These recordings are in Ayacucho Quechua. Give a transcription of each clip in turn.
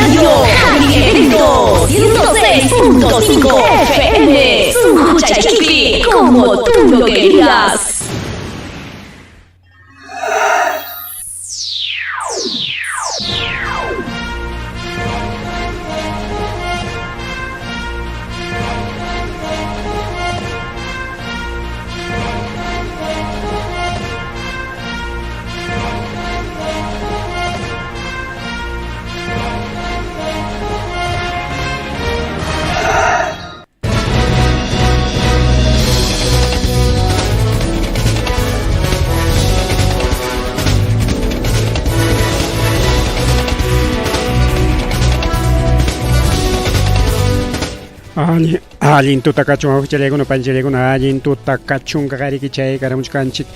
Radio Jarivento 106.5 FM, Sunquchaykipi, como tú lo querías. Allin tuta kachun wawqichallaykuna panichallaykuna allin tuta kachunqa qariki chay karamuchkanchik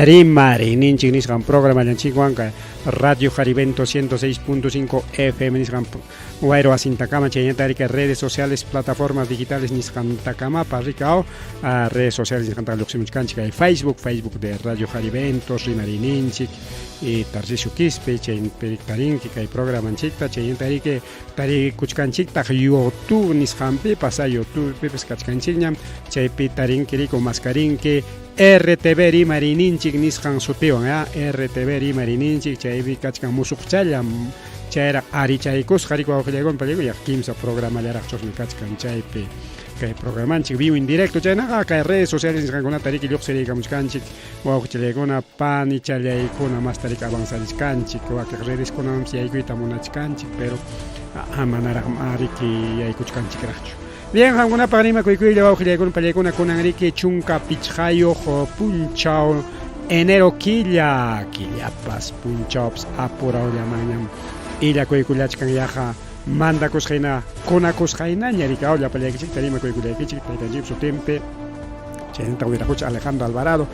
rimariyninchik nisqan programallanchikwan kay Radio Jarivento 106.5 FM nisqan wayru wasintakama chaynata riki redes sociales plataformas digitales nisqantakamapas rikao redes sociales nisqantaqa lluqsimuchkanchik kay Facebook Facebook de Radio Jariventos rimariyninchik y Tarcisio Quispe chaypi tarinki kay programanchikta chaynata riki Tarikuchkanchiktaq YouTube nisqanpipas, YouTubepipas kachkanchikñam, chaypi tarinki riku maskarinki RTV rimariyninchik nisqan sutiwan, ya, RTV rimariyninchik, chaypi kachkan musuqchallam, chayraq arichaykusqa riku wawqillaykuna pallayku, yaqa kimsa programallaraqchusmi kachkan chaypi kay programanchik vivo en directo, chaynaqa kay redes sociales nisqankunata riki lluqsiriykamuchkanchik wawqichallaykuna panichallaykuna masta riki avanzarichkanchik wakiq redeskunamanpas yaykuyta munachkanchik pero manaraq riki yaykuchkanchikraqchu. Bien, qamkunapaq rimakuykuylla wawqillaykuna pallaykuna kunan riki 15 punchaw enero killa killapas punchawpas apurawllamanñam illakuykullachkan yaqa mandakusqa hina kunakusqa hinaña riki aw llapallaykichikta rimakuykullaykichik taytanchikpa sutinpi chaynata wiraqucha Alejandro Alvarado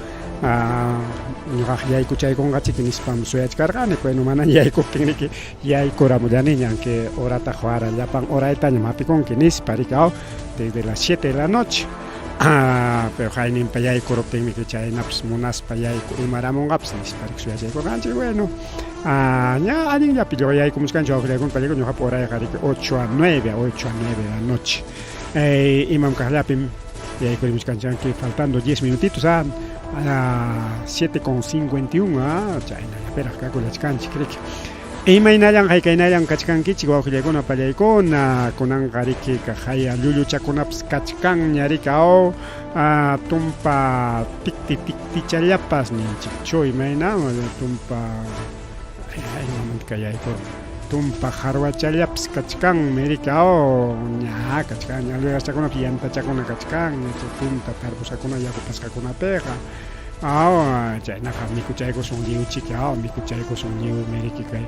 ñuqaq yaykuchaykunqachiki nispam suyachkarqani bueno manaña yaykuptin riki yaykuramullaniña aunque horataq wara llapan horaytañam hapikunki nispa riki aw desde las 7 de la noche pero hayninpa yaykuruptinmi chaynapas munaspa yayku imaramunqapas nispa riki suyachaykurqanchik bueno ña allinllapi yaykumuchkanchik wawqillaykuna pallayku ñuqapa horayqa riki 8 a 9 8 a 9 de la noche imam kaqllapim yaykurimuchkanchik faltando 10 minutitos a 7:51 chaynallapiraq kakullachkanchik riki imaynallan haykaynallan kachkankichik wawqillaykuna pallaykuna kunanqa riki kaqhaya llulluchakunapas kachkanña riki aw tumpa tikti tiktichallapas ninchikchu imayna tumpa imamanta kay yaykurqa tumpa qarwachallapas kachkanmi riki aw ña kachkanña alveraschakunapas yantachakuna kachkanña chay punta tarpusqakuna yaku pasqakunapiqa aw chaynaqa mikuchaykusun lliwchiki aw mikuchaykusun lliwmi riki kay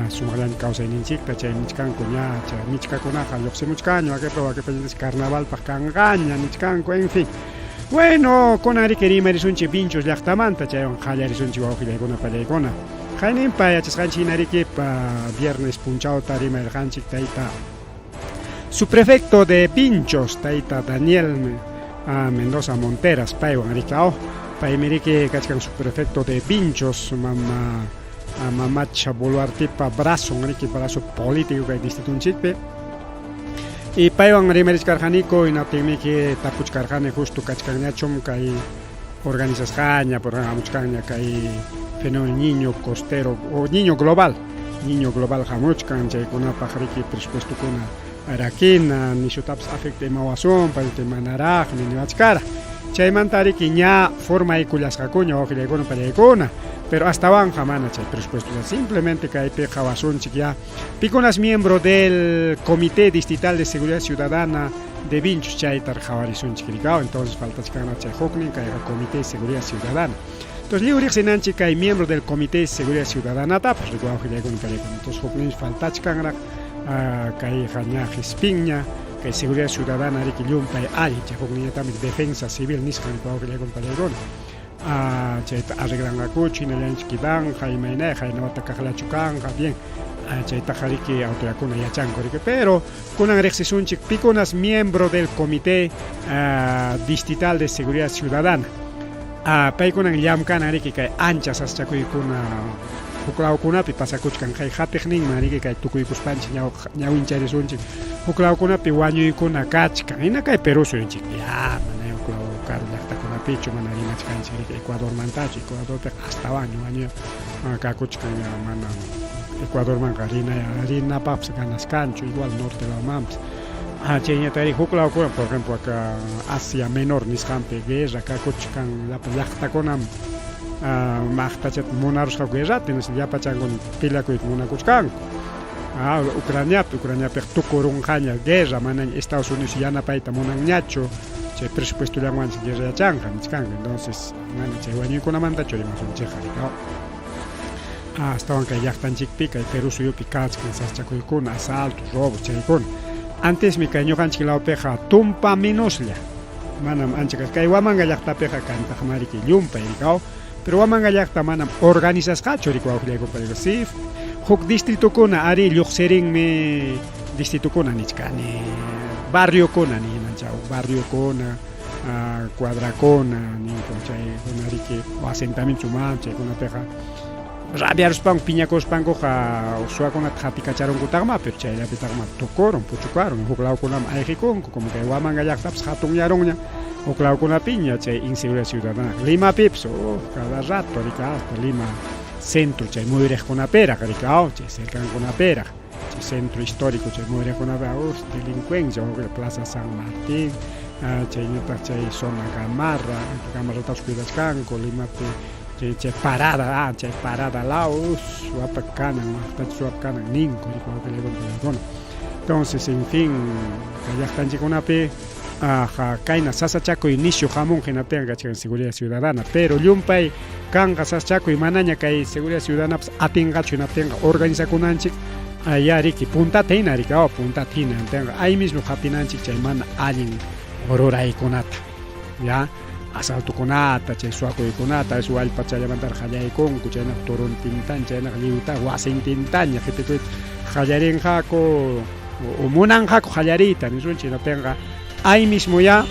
sumaqllaña kawsayninchikta chay nichkanku ña chay michkakunaqa lluqsimuchkanña wakipa wakipa carnavalpaq kanqaña nichkanku en fin. Bueno, kunan riki rimarisunchik Vinchos llaqtamanta chaywan qallarisunchik wawqillaykuna pallaykuna. Qayninpa yachasqanchik hina riki viernes punchawta rimarirqanchik tayta subprefecto de Vinchos, tayta Daniel Mendoza Monteras, paywan riki aw paymi riki kachkan subprefecto de Vinchos mama mamacha Boluartepa brazon riki brazo político kay distritunchikpi. Y paywan rimarichkarqaniku hinaptinmiki tapuchkarqani justo kachkanñachum kay organizasqaña hamuchkanña kay fenómeno niño costero o niño global niño global hamuchkan chaykunapaq riki presupuestokuna rakina nishutapas afecta imawasunpas manaraqmi niwachkara chaymanta riki ña formaykullasqakuña wawqillaykuna pallaykuna pero astawanqa mana chay presupuesto simplemente kaypi qhawasunchik ya pikunas miembro del Comité Distrital de Seguridad Ciudadana de Vinchos chayta qhawarisunchik rikaw entonces faltachkanqa chay huknin kayqa Comité de Seguridad Ciudadana entonces lliw riqsinanchik kay miembro del Comité de Seguridad Ciudadanatapas riki wawqillaykuna pallaykuna entonces huknin faltachkanraq kayqa ña qispinña kay Seguridad Ciudadana riki llumpay allin chay hukninñataqmi Defensa Civil nisqan riki wawqillaykuna pallaykuna chayta arreglanqakuchu hinallanchu quedanqa imaynay qayna wata kaqllachu kanqa bien chaytaqa riki autoridadkuna yachanku riki pero kunan riqsisunchik pikunas miembro del Comité Distrital de Seguridad Ciudadana paykunan llamkanan riki kay ancha sasachakuykuna Huklawkunapi pasakuchkan kay qatiqninman riki kay tukuykuspanchik ñawincharisunchik huklawkunapi wañuykuna kachkan. Hina kay Perú suyunchikpi ya mana huklaw karu llaqtakunapichu mana rimachkanchik riki Ecuadormantachu, Ecuadorpiqa astawanña wañuy kakuchkan ya mana Ecuadormanqa rinapaqpas ganas kanchu igual norte lawmanpas. Chayñataqri huklawkuna por ejemplo acá Asia Menor nisqanpi guerra kakuchkan llapa llaqtakunam maqtachata munarusqaku guerrata hinaspa llapachankuna peleakuyta munakuchkanku. Ucraniapi, Ucraniapiqa tukurunqaña guerra, manaña Estados Unidos yanapayta munanñachu, chay presupuestollanwanchik guerra yachanqa nichkanku. Entonces, mana chay wañuykunamantachu rimasunchikqa, rikaw. Astawan kay llaqtanchikpi, kay Perú suyupi kachkan sasachakuykuna, asaltos, robos, chaykuna. Antesmi kay ñuqanchik lawpiqa tumpa menoslla, manam ancha kachkan. Kay Huamanga llaqtapiqa kantaqmá riki llumpay rikaw, pero Huamanga llaqta manam organizasqachu riki wawqillaykunpa. Sí, huk distritukuna arí lluqsirinmi, distritukuna nichkani, barriokuna niymancha, barriokuna, cuadrakuna ninku chaykuna riki, o asentamiento uman chaykunapiqa rabiaruspanku piñakuspankuqa suwakunata qatikacharunkutaqmá, pero chayllapitaqmá tukurun, puchukarun, huk lawkunaman ayqikunku, como kay Huamanga llaqtapas hatunyarunña, huk lawkunapiña chay inseguridad ciudadana, Limapipas, cada rato riki hasta Lima centro chay muyuriqkunapiraq riki, chay cercankunapiraq, chay centro histórico chay muyuriqkunapi, delincuencia, Plaza San Martín, chayñataq chay zona Gamarra, Gamarratapas cuidachkanku, Limapi chay parada, chay parada law, suwapa kanan, maqtacha suwapa kanan ninku riki wawqillaykuna. Entonces, en fin, kay llaqtanchikkunapi kayna sasachakuy nisyu hamun hinaptinqa kachkan seguridad ciudadana, pero llumpay kanqa sasachakuy manaña kay seguridad ciudadanapas atinqachu hinaptinqa organizakunanchik ya riki puntata hina riki, puntata hina hinaptinqa ahí mismo hapinanchik chay mana allin ruraykunata, ya asaltokunata, chay suwakuykunata, es wallpachallamantaraq qallaykunku, chaynaqa turuntintaña, chaynaqa lliwta wasintintaña qhipikuyta qallarinqaku o munanqaku qallariyta nisunchik, hinaptinqa ahí mismo ya,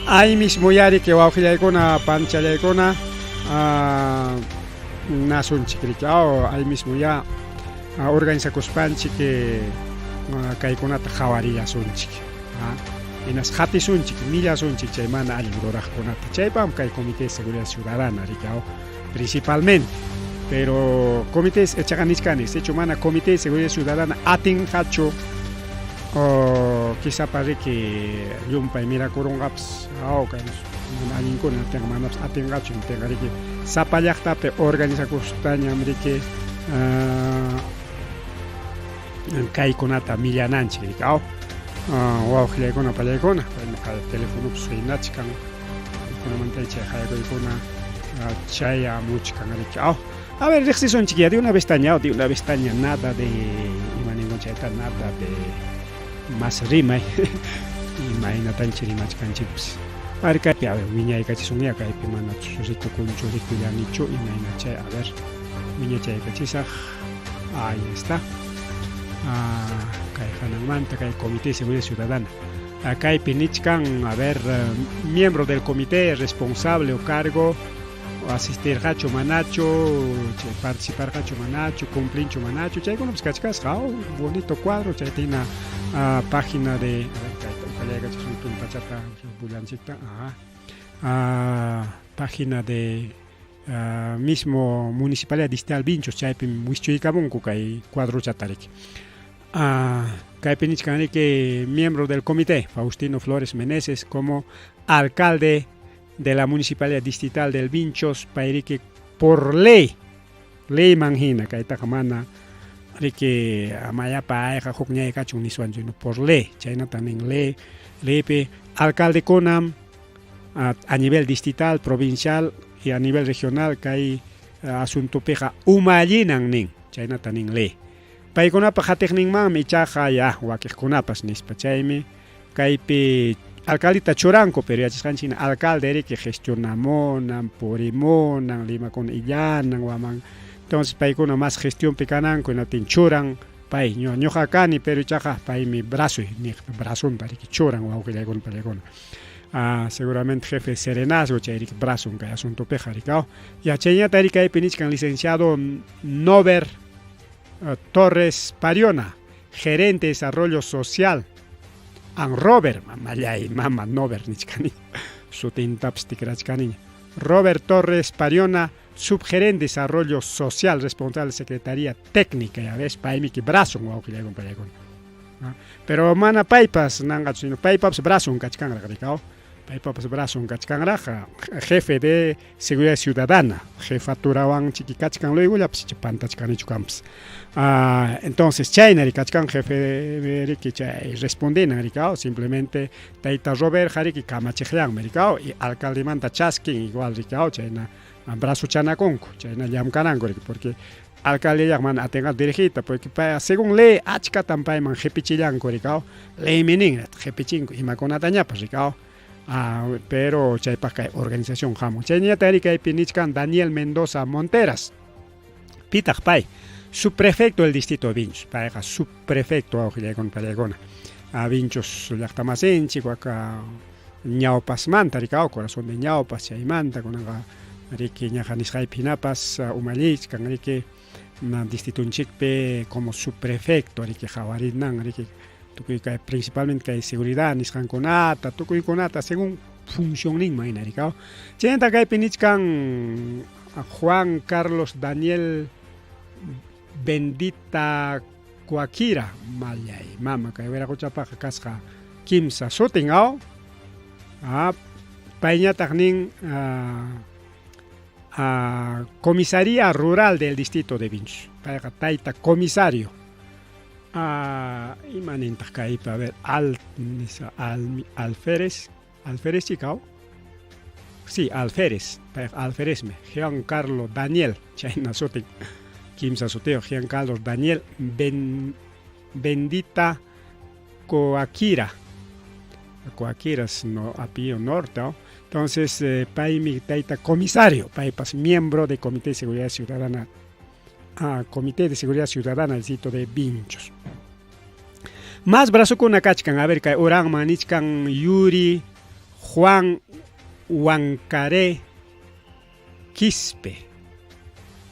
ahí mismo ya riki wawqillaykuna, panchallaykuna, nasunchik riki, ahí mismo ya organizakuspanchik kaykunata qhawarillasunchik. Hinas qatisunchik, millasunchik chay mana allin ruraqkunata. Chaypam kay Comité de Seguridad Ciudadana riki, principalmente. Pero comité ichaqa nichkani, sichu mana Comité de Seguridad Ciudadana atinqachu quizapa riki llumpay mirakurunqapas, kay mana allinkuna hinaptinqa manapas atinqachu, hinaptinqa riki sapa llaqtapi organizakustañam riki kaykunata millananchik riki, wawqillaykuna, pallaykuna, telefonopas suynachkan, kunamanta chay qayakuykuna chayamuchkan riki, A ver, riqsisunchik ya de una vez taña, de una vez taña, nada de ima ninkun chayta, nada de más rimay, imaynatanchik rimachkanchikpas. A ver, kaypi, a ver, wiñaykachisunya kaypi manachus rikukunchu, rikullanichu, imayna chay, a ver, wiñachaykachisaq, ahí está. Kay hananmanta, kay Comité de Seguridad Ciudadana. Kaypi nichkan, a ver, miembro del comité responsable o cargo, asistirqachu manachu, chay participarqachu manachu, cumplinchu manachu, chaykunapas kachkasqa, bonito cuadro, chaytina página de, a ver, kayta upallaykachisun tumpachata bullanchikta, página de mismo Municipalidad Distrital Vinchos, chaypim wischuykamunku kay cuadrochata riki. Kaypi nichkan riki miembro del comité, Faustino Flores Meneses, como alcalde de la Municipalidad Distrital del Vinchos, payriki por ley, leyman hina, kaytaqa mana riki amayapa ayqa huk ñay kachun niswanchu, por ley, chaynata nin ley, leypi alcaldekunam a nivel distrital, provincial y a nivel regional kay asuntopiqa umallinan nin, chaynata nin ley. Paykunapa qatiqninmanmi ichaqa ya wakiqkunapas nispa, chaymi kaypi alcaldeta churanku, pero yachasqanchik hina alcalde riki gestionamunan, purimunan, limakuna illanan, waman. Entonces paykuna más gestionpi kananku, hinaptin churan pay, ñuqa kani, pero ichaqa paymi brazoy niq, brazonta riki churan wawqillaykuna, pallaykuna. Ah, seguramente jefe serenazgo chay riki brazon kay asuntopiqa riki aw. Yachayñata riki kaypi nichkan licenciado Nover Torres Pariona, gerente de desarrollo social an Robert, mamallay mama Nover nichkani sutintapas tikrachkaniña. Robert Torres Pariona, subgerente de desarrollo social, responsable de secretaría técnica, ya ves, paymiki brazon wawqillaykuna pallaykuna. Pero mana paypas nanqachu, sino paypapas brazon kachkanraq riki aw. Paypapas brazon kachkanraq, jefe de seguridad ciudadana, jefaturawan chiki kachkan luegollapas icha pantachkanichu kanpas. Ah, entonces chayna riki kachkan jefe riki chay respondinan riki aw, simplemente tayta Robert riki kamachiqllanmi riki aw, y alcaldemanta chaskin igual riki aw, chayna brazochanakunku, chayna llamkananku riki, porque alcaldellaq mana atinqachu dirigiyta, porque pay según ley achkatan payman qhipichillanku riki aw, leymi nin qhipichinku imakunatañapas riki aw. Ah, pero chaypaq kay organización hamun. Chayñataq riki kaypi nichkan Daniel Mendoza Monteras. Pitaq pay? Subprefecto del distrito de Vinchos. Payqa subprefecto wawqillaykuna pallaykuna. Ah, Vinchos llaqtamasinchik waka ñawpasmanta riki aw, corazón de ñawpas chaymanta kunanqa riki ñaqa nisqaypi hinapas umallichkan riki distritunchikpi como subprefecto riki qhawarinan riki tukuy kay principalmente kay seguridad nisqankunata tukuykunata según funcionninman hina riki aw. Chaymanta kaypi nichkan Juan Carlos Daniel Bendita Coaquira, mallay mama kay wiraquchapaqqa kasqa kimsa sutin aw. Ah, payñataq nin Comisaría Rural del Distrito de Vinchos. Payqa tayta comisario. Ah, ima nintaq kaypi? A ver, al, al, alférez, alférez chika aw? Sí, alférez, payqa alférezmi. Juan Carlos Daniel, chayna sutin. Kimsa sutiyuq Juan Carlos Daniel Ben, Bendita Coaquira. Coaquira es no, apellido norte, ¿no? Entonces, paymi tayta comisario, paypas miembro de Comité de Seguridad Ciudadana, ah, Comité de Seguridad Ciudadana del sitio de Vinchos. Más brazokuna kachkan, a ver, kay uranman nichkan Yuri Juan Huancaré Quispe,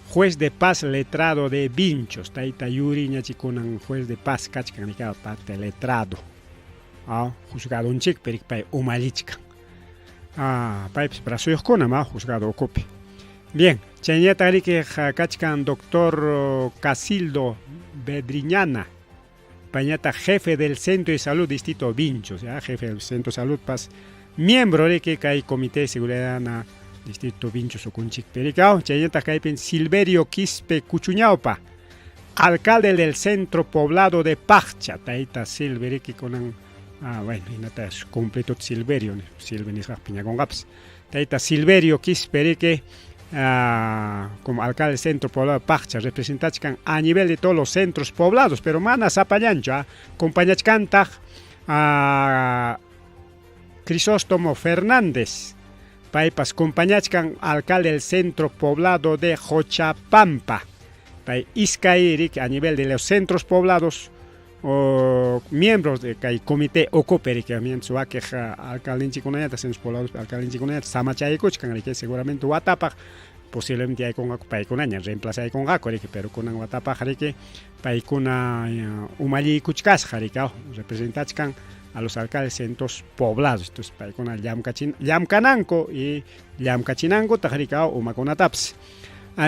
juez de paz letrado de Vinchos, tayta Yuri ñachikunan juez de paz kachkan rika parte letrado. Ah, juzgadonchikpi riki pay umallichkan. Ah, paypas brazoyuqkunam ah, juzgado ukupi. Bien, chaynallataq riki kachkan doctor Casildo Bedriñana, payñataq jefe del Centro de Salud Distrito Vinchos, ya, jefe del Centro de Salud pas miembro riki kay Comité de Seguridad na Distrito Vinchos ukunchikpi riki aw. Chaynallataq kaypin Silverio Quispe Cuchuñaupa, alcalde del Centro Poblado de Paccha, tayta Silve riki kunan, ah, bueno, hinata completo Silverio, Silve nisqaq piñakunqapas. Tayta Silverio Quispe riki, ah, como alcalde del Centro Poblado de Paccha, representachkan a nivel de todos los centros poblados, pero mana sapallanchu, ah, compañachkantaq ah, Crisóstomo Fernández, paypas compañachkan alcalde del Centro Poblado de Jochapampa. Pay iskay riki a nivel de los centros poblados o miembros de kay comité ukupi riki mientras wakiq alcaldenchikkunallata centros poblados alcaldenchikkunallata samachaykuchkan riki seguramente watapaq posiblemente yaykunqaku paykunaña reemplazaykunqaku riki, pero kunan watapaq riki paykuna umalliykuchkasqa riki representachkan a los alcaldes centros poblados. Entonces paykuna llamkachin llamkananku y llamkachinankutaq riki umakunatapas.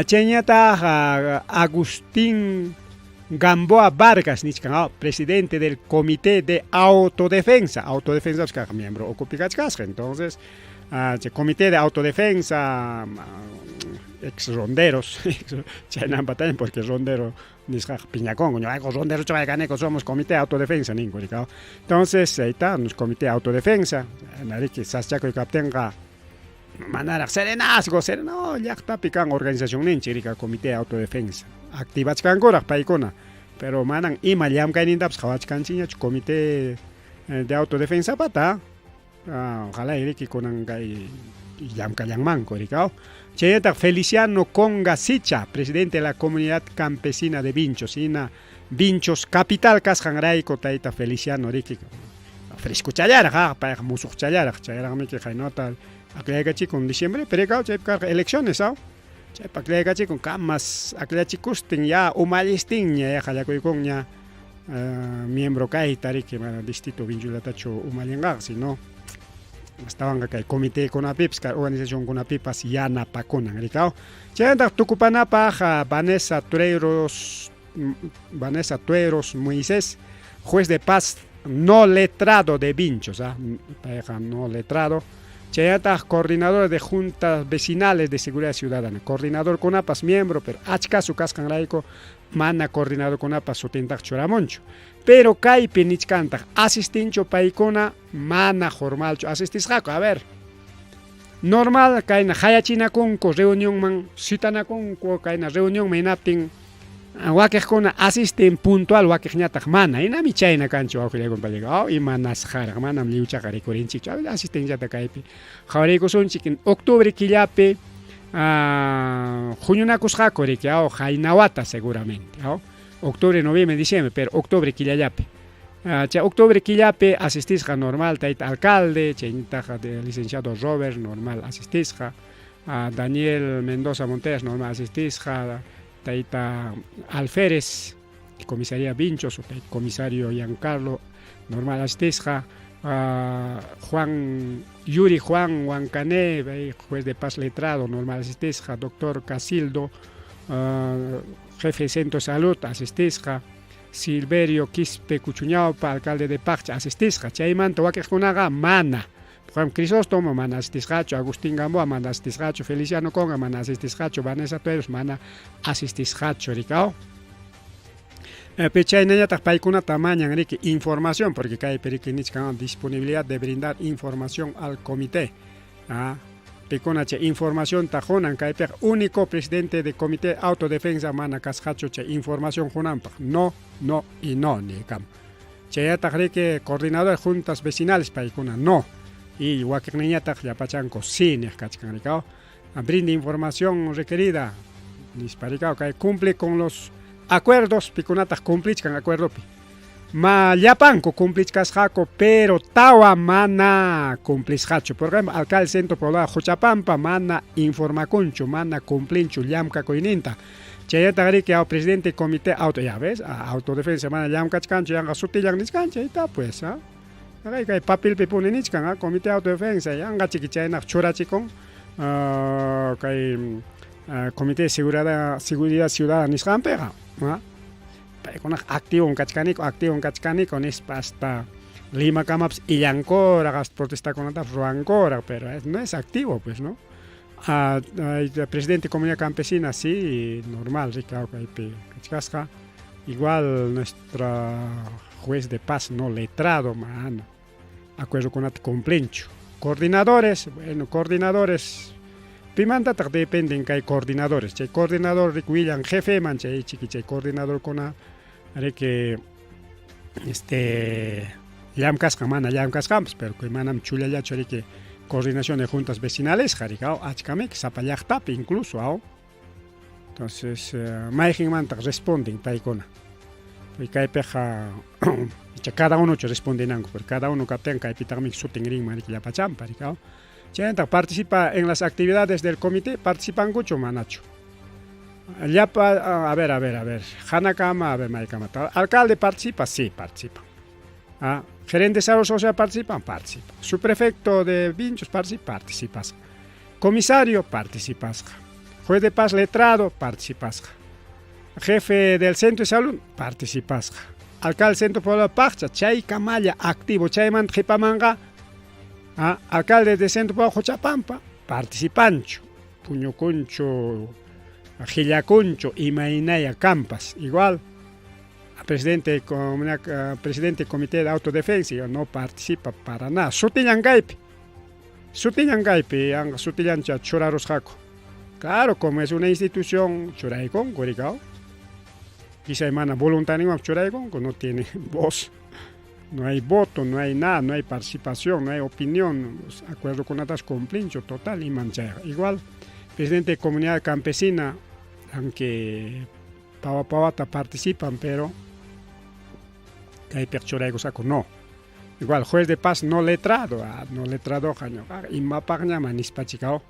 Chayñataq Agustín Gamboa Vargas nichkan, presidente del Comité de Autodefensa, autodefensa kaq miembro ukupi kachkasqa. Entonces, chay Comité de Autodefensa, ex ronderos, chaynampataña porque rondero nisqaqa piñakunku, ñuqayku rondero kaniku somos Comité de Autodefensa ninku riki. Entonces, ahí está, Comité de Autodefensa, riki saschakuy kaptinqa manaraq serenazgo, sereno llaqtapi kan organizacionninchik riki Comité de Autodefensa. Activachkankuraq paykuna, pero manan ima llamkaynintapas qhawachkanchikñachu Comité de Autodefensa pata. Ah, ojalá riki kunan kay llamkallanmanku riki. Chaynataq Feliciano Conga Sicha, presidente de la comunidad campesina de Vinchos, hina Vinchos capital kasqanrayku tayta Feliciano riki Frescochallaraq, ah, payqa musuqchallaraq, chayraqmiki qaynata akllaykachikun diciembre, pero chaypi karqa elecciones, aw? Chaypi akllaykachikun kamas akllachikustin ya umallistinña ya qallakuykunña miembro kayta riki mana distrito Vinchullatachu umallinqaqa, sino astawanqa kay comitekunapipis kay organizacionkunapipas yanapakunan rikaw. Chaymantaq tukupanapaq Vanessa Tureiros Vanessa Tueros Moisés, juez de paz no letrado de Vinchos, ¿ah? Payqa no letrado. Chaynataq coordinadora de juntas vecinales de seguridad ciudadana, coordinador kunapas miembro, pero achkasu kasqanrayku mana coordinador kunapas sutintaq churamunchu. Pero kaypi nichkantaq asistinchu paykuna mana formalchu asistisqaku. A ver, normal kayna hayachinakunku reunionman, citanakunku kayna reunionman hinaptin wakiqkuna asisten puntual wakiqñataq mana. Hinami chayna kanchu wawqillaykuna payllaykuna. Oh, imanasqaraq manam lliwchaqa rikurinchikchu. A ver, asistenciata kaypi qhawariykusunchik. Octubre killapi huñunakusqaku riki, aw, qaynawata seguramente, aw. Octubre, noviembre, diciembre, pero octubre killallapi. Chay octubre killapi asistisqa normal tayta alcalde, chaynitaq licenciado Robert normal asistisqa, Daniel Mendoza Monteras normal asistisqa, tayta Alférez, comisaría Vinchos, tayta comisario Giancarlo normal asistisqa, Juan Yuri Juan Huancané, juez de paz letrado normal asistisqa, doctor Casildo, jefe de centro de salud asistisqa, Silverio Quispe Cuchuñaupa, alcalde de Paqcha asistisqa. Chaymanta wakiqkunaqa mana. Juan Crisóstomo mana asistisqachu, Agustín Gamboa mana asistisqachu, Feliciano Conga mana asistisqachu, Vanessa Tueros mana asistisqachu, rikaw. Chaynañataq paykunata mañan riki información, porque kaypi riki nichkan disponibilidad de brindar información al comité. Pikuna chay información ta qunan kaypiqa único presidente de comité autodefensa mana kasqachu chay información qunanpaq. No, no y no nikam. Chayataq riki coordinador juntas vecinales paykuna no. Y wakiqniñataq llapachanku sí niq kachkan rikaw. Brinde información requerida nispa rikaw kay cumple con los acuerdos pikunataq cumplichkan acuerdopi. Ma llapanku cumplichkasqaku, pero tawa mana cumplisqachu. Por ejemplo, alcalde centro poblado Huchapampa mana informakunchu, mana cumplinchu llamkakuyninta. Chayataq riki aw presidente comité auto, ya ves, autodefensa mana llamkachkanchu, yanqa sutillan nichkan chayta pues, ah. Kay kay papelpi puni nichkan, ah, comité autodefensa yanqa chiki chaynaq churachikun kay comité de seguridad, seguridad ciudadana nisqanpiqa, ah. Paykunaqa activo kachkaniku, activo kachkaniku nispa hasta Limakamapas illankuraq, hasta protestakunatapas ruwankuraq, pero no es activo, pues, ¿no? Presidente de comunidad campesina, sí, normal, rikaw kaypi kachkasqa. Igual nuestra juez de paz no letrado, mana acuerdokunata cumplinchu. Coordinadores, bueno, coordinadores, pimantataq dependen kay coordinadores. Chay coordinador riki willan jefeman chay chiki chay coordinadorkuna riki este llamkasqan mana llamkasqanpas, pero que manam chullallachu riki coordinación de juntas vecinales riki, aw, achkamiki sapa llaqtapi incluso, aw. Entonces, mayqinmantaq responden paykuna. Kaypiqa icha cada unochu respondinanku, pero cada uno kaptin kaypitaqmi sutin rinman riki llapachanpa riki, aw. Chaymantaq participa en las actividades del comité, participankuchu manachu. Llapa, a ver, a ver, a ver, hanakama, a ver, maykama. Alcalde participa, sí, participa. Gerente de desarrollo social participan, participa. Subprefecto de Vinchos participa, participas. Comisario, participasqa. Juez de paz letrado, participasqa. Jefe del centro de salud, participasqa. Alcalde centro poblado Paqcha, chaykamalla activo, chaymanta qhipamanqa, alcalde de centro poblado Huchapampa, participanchu, puñukunchu, qillakunchu, imaynaya kampas, igual. Presidente, presidente comité de autodefensa no participa para nada. Sutillan kaypi. Sutillan kaypi, yanqa sutillancha churarusqaku. Claro, como es una institución, churaykunku rikaw. Quizá mana voluntariamente churaykunku, no tiene voz. No hay voto, no hay nada, no hay participación, no hay opinión. Acuerdokunatas cumplinchu, total, iman chayqa. Igual, presidente de comunidad campesina, aunque pawa pawata participan, pero kaypiqa churaykusqaku no. Igual juez de paz no letrado, no letradoqa ñuqaqa imapaqñama nispachikaw.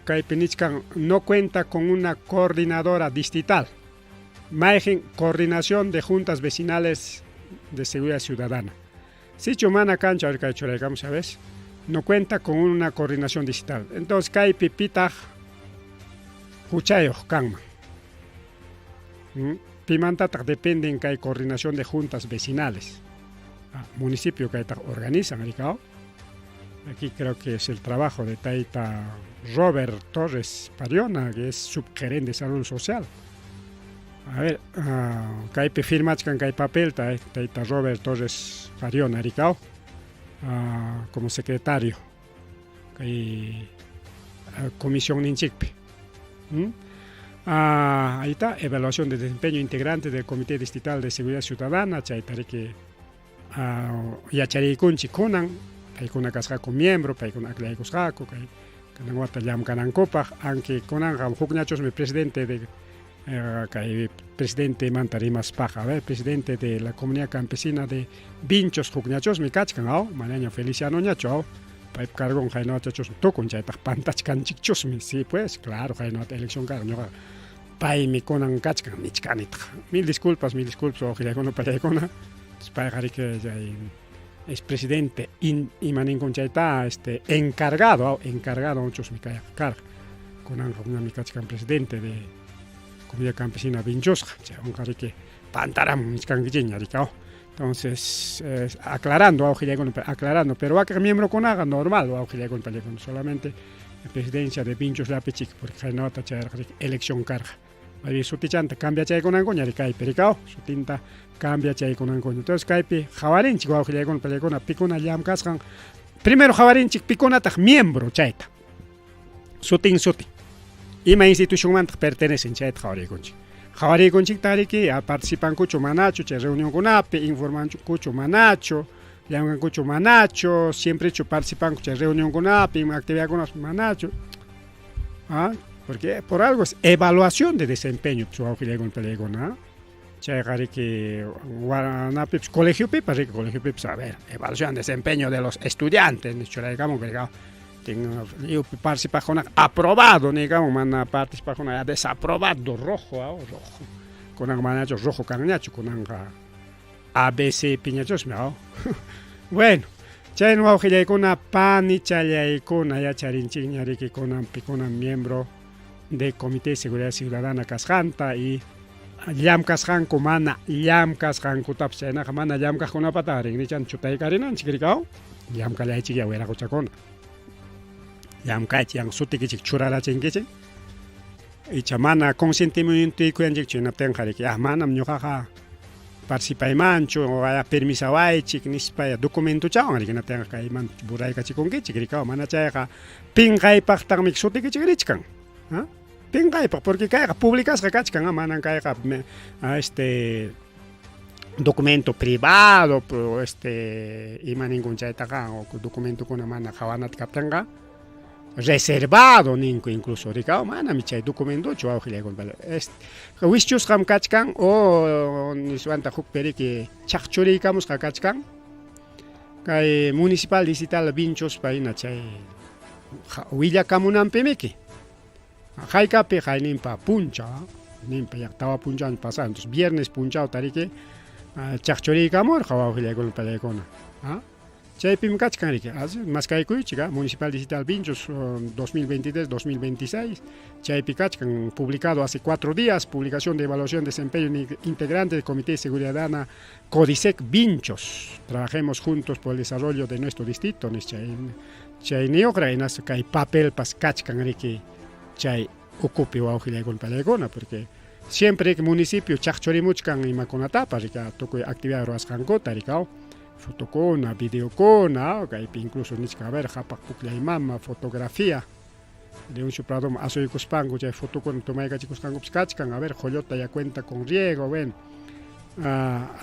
Kaypi nichkan no cuenta con una coordinadora distrital. Mayqin coordinación de juntas vecinales de seguridad ciudadana. Sichu mana kanchu, a ver kay churaykamos, ¿sabes? No cuenta con una coordinación digital. Entonces kaypi pitaq huchayuq kanman. Pimantataq dependen kay coordinación de juntas vecinales. Municipio kaytaq organizan, rikaw. Aquí creo que es el trabajo de Taita Robert Torres Pariona, que es subgerente de salud social. A ver, kaypi firmachkan kay papelta, Taita Robert Torres Pariona, rikaw, como secretario kay comisión ninchikpi. Ahí está, evaluación de desempeño integrante del Comité Distrital de Seguridad Ciudadana, chayta riki yachariykunchik kunan, paykuna kasqaku miembro, paykuna aklaykusqaku, kay kanan wata llamkanankupaq, aunque kunanqa hukñachusmi presidente de kay presidente manta rimaspaqa, a ver, presidente de la comunidad campesina de Vinchos hukñachusmi kachkan, aw, manaña Felicianoñachu, aw, paypa cargon haynawatachusmi tukun, chaytaq pantachkanchikchusmi, sí pues, claro, haynawata elección karqa, ñuqa paymi kunan kachkan nichkanitaq. Mil disculpas, wawqillaykuna, pallaykuna, payqa riki chay es presidente ima ninkun chayta encargado, encargado chusmi kayqa karqa, kunanqa ñami kachkan presidente de comunidad campesina Vinchosqa, chaywanqa riki pantaramun nichkankichikña riki, aw. Entonces, aclarando, wawqillaykuna, aclarando, pero wakin miembrokunaqa normal, wawqillaykuna, pallaykuna, solamente presidencia de Vinchos llapichik, porque haynawata chayraq riki elección karqa. Maybe sutichanta cambiachaykunankuña ri kaypi rikaw, sutinta cambiachaykunankuña. Entonces kaypi qhawarinchik wawqillaykuna, pallaykuna, pikuna llamkasqan. Primero qhawarinchik pikunataq miembro chayta. Sutin sutin. Ima institucionmantaq pertenecen chayta qhawariykunchik. Qhawariykunchiktaq riki participankuchu manachu chay reunionkunapi, informankuchu manachu, llamkankuchu manachu, siemprechu participanku chay reunionkunapi, ima actividadkunapi manachu. Porque por algo es evaluación de desempeño, wawqillaykuna, pallaykuna. Chayqa riki wanapipis colegiopipas riki, colegiopipas, a ver, evaluación de desempeño de los estudiantes, churaykamun lliwpi participaqkunaqa aprobado niykamun, mana participaqkuna desaprobado, rojo, rojo. Kunanqa manachu rojo kanñachu, kunanqa ABC piñachusmi, Bueno, chayna wawqillaykuna, panichallaykuna, yacharinchikña riki kunan pikuna miembro de Comité de Seguridad Ciudadana kasqanta y llamkasqanku mana llamkasqankutapas, chaynaqa mana llamkaqkunapata rinrichan chutaykarinanchik rikaw, llamkallaychik ya wiraquchakuna. Llamkaychik yan sutikichik churarachinkichik. Icha mana consentimientoykuyanchikchu hinaptinqa riki, manam ñuqaqa participaymanchu, permisawaychik nispa documentochawan riki hinaptinqa kayman buraykachikunkichik rikaw, mana chayqa pinqaypaqtaqmi sutikichik richkan. Pinqaypaq, porque kayqa publicasqa kachkan, manan kayqa documento privado, pero ima ninkun chaytaqa documentokuna mana qhawanata kaptinqa reservado ninku incluso rikaw, manami chay documentochu wawqillaykuna. Wischusqam kachkan o niswanta huk periki chaqchuriykamusqa kachkan kay municipal distrital Vinchospa hina chay willakamunanpimiki. Haykapi hayninpa punchaw, ninpa ya tawa punchaw pasan, entonces viernes punchaw tariki chaqchuriykamurqa wawqillaykuna, pallaykuna. Chaypim kachkan riki, maskaykuychik, Municipal Distrital Vinchos 2023-2026, chaypi kachkan, publicado hace 4 días, publicación de evaluación de desempeño integrante del Comité de Seguridad Ciudadana Codisec Vinchos. Trabajemos juntos por el desarrollo de nuestro distrito, chayniyuqra hinaspa kay papelpas kachkan riki chay ukupi wawqillaykuna, pallaykuna, porque siempre que municipio chaqchurimuchkan imakunatapas riki, tukuy actividad ruwasqankuta rikaw, fotokuna, videokuna, kaypi incluso nichkan, a ver, qhapaq pukllay mama, fotografía Leoncio Prado asuykuspanku chay fotokuna tomaykachikusqankupas kachkan, a ver, Joyota ya cuenta con riego, bueno,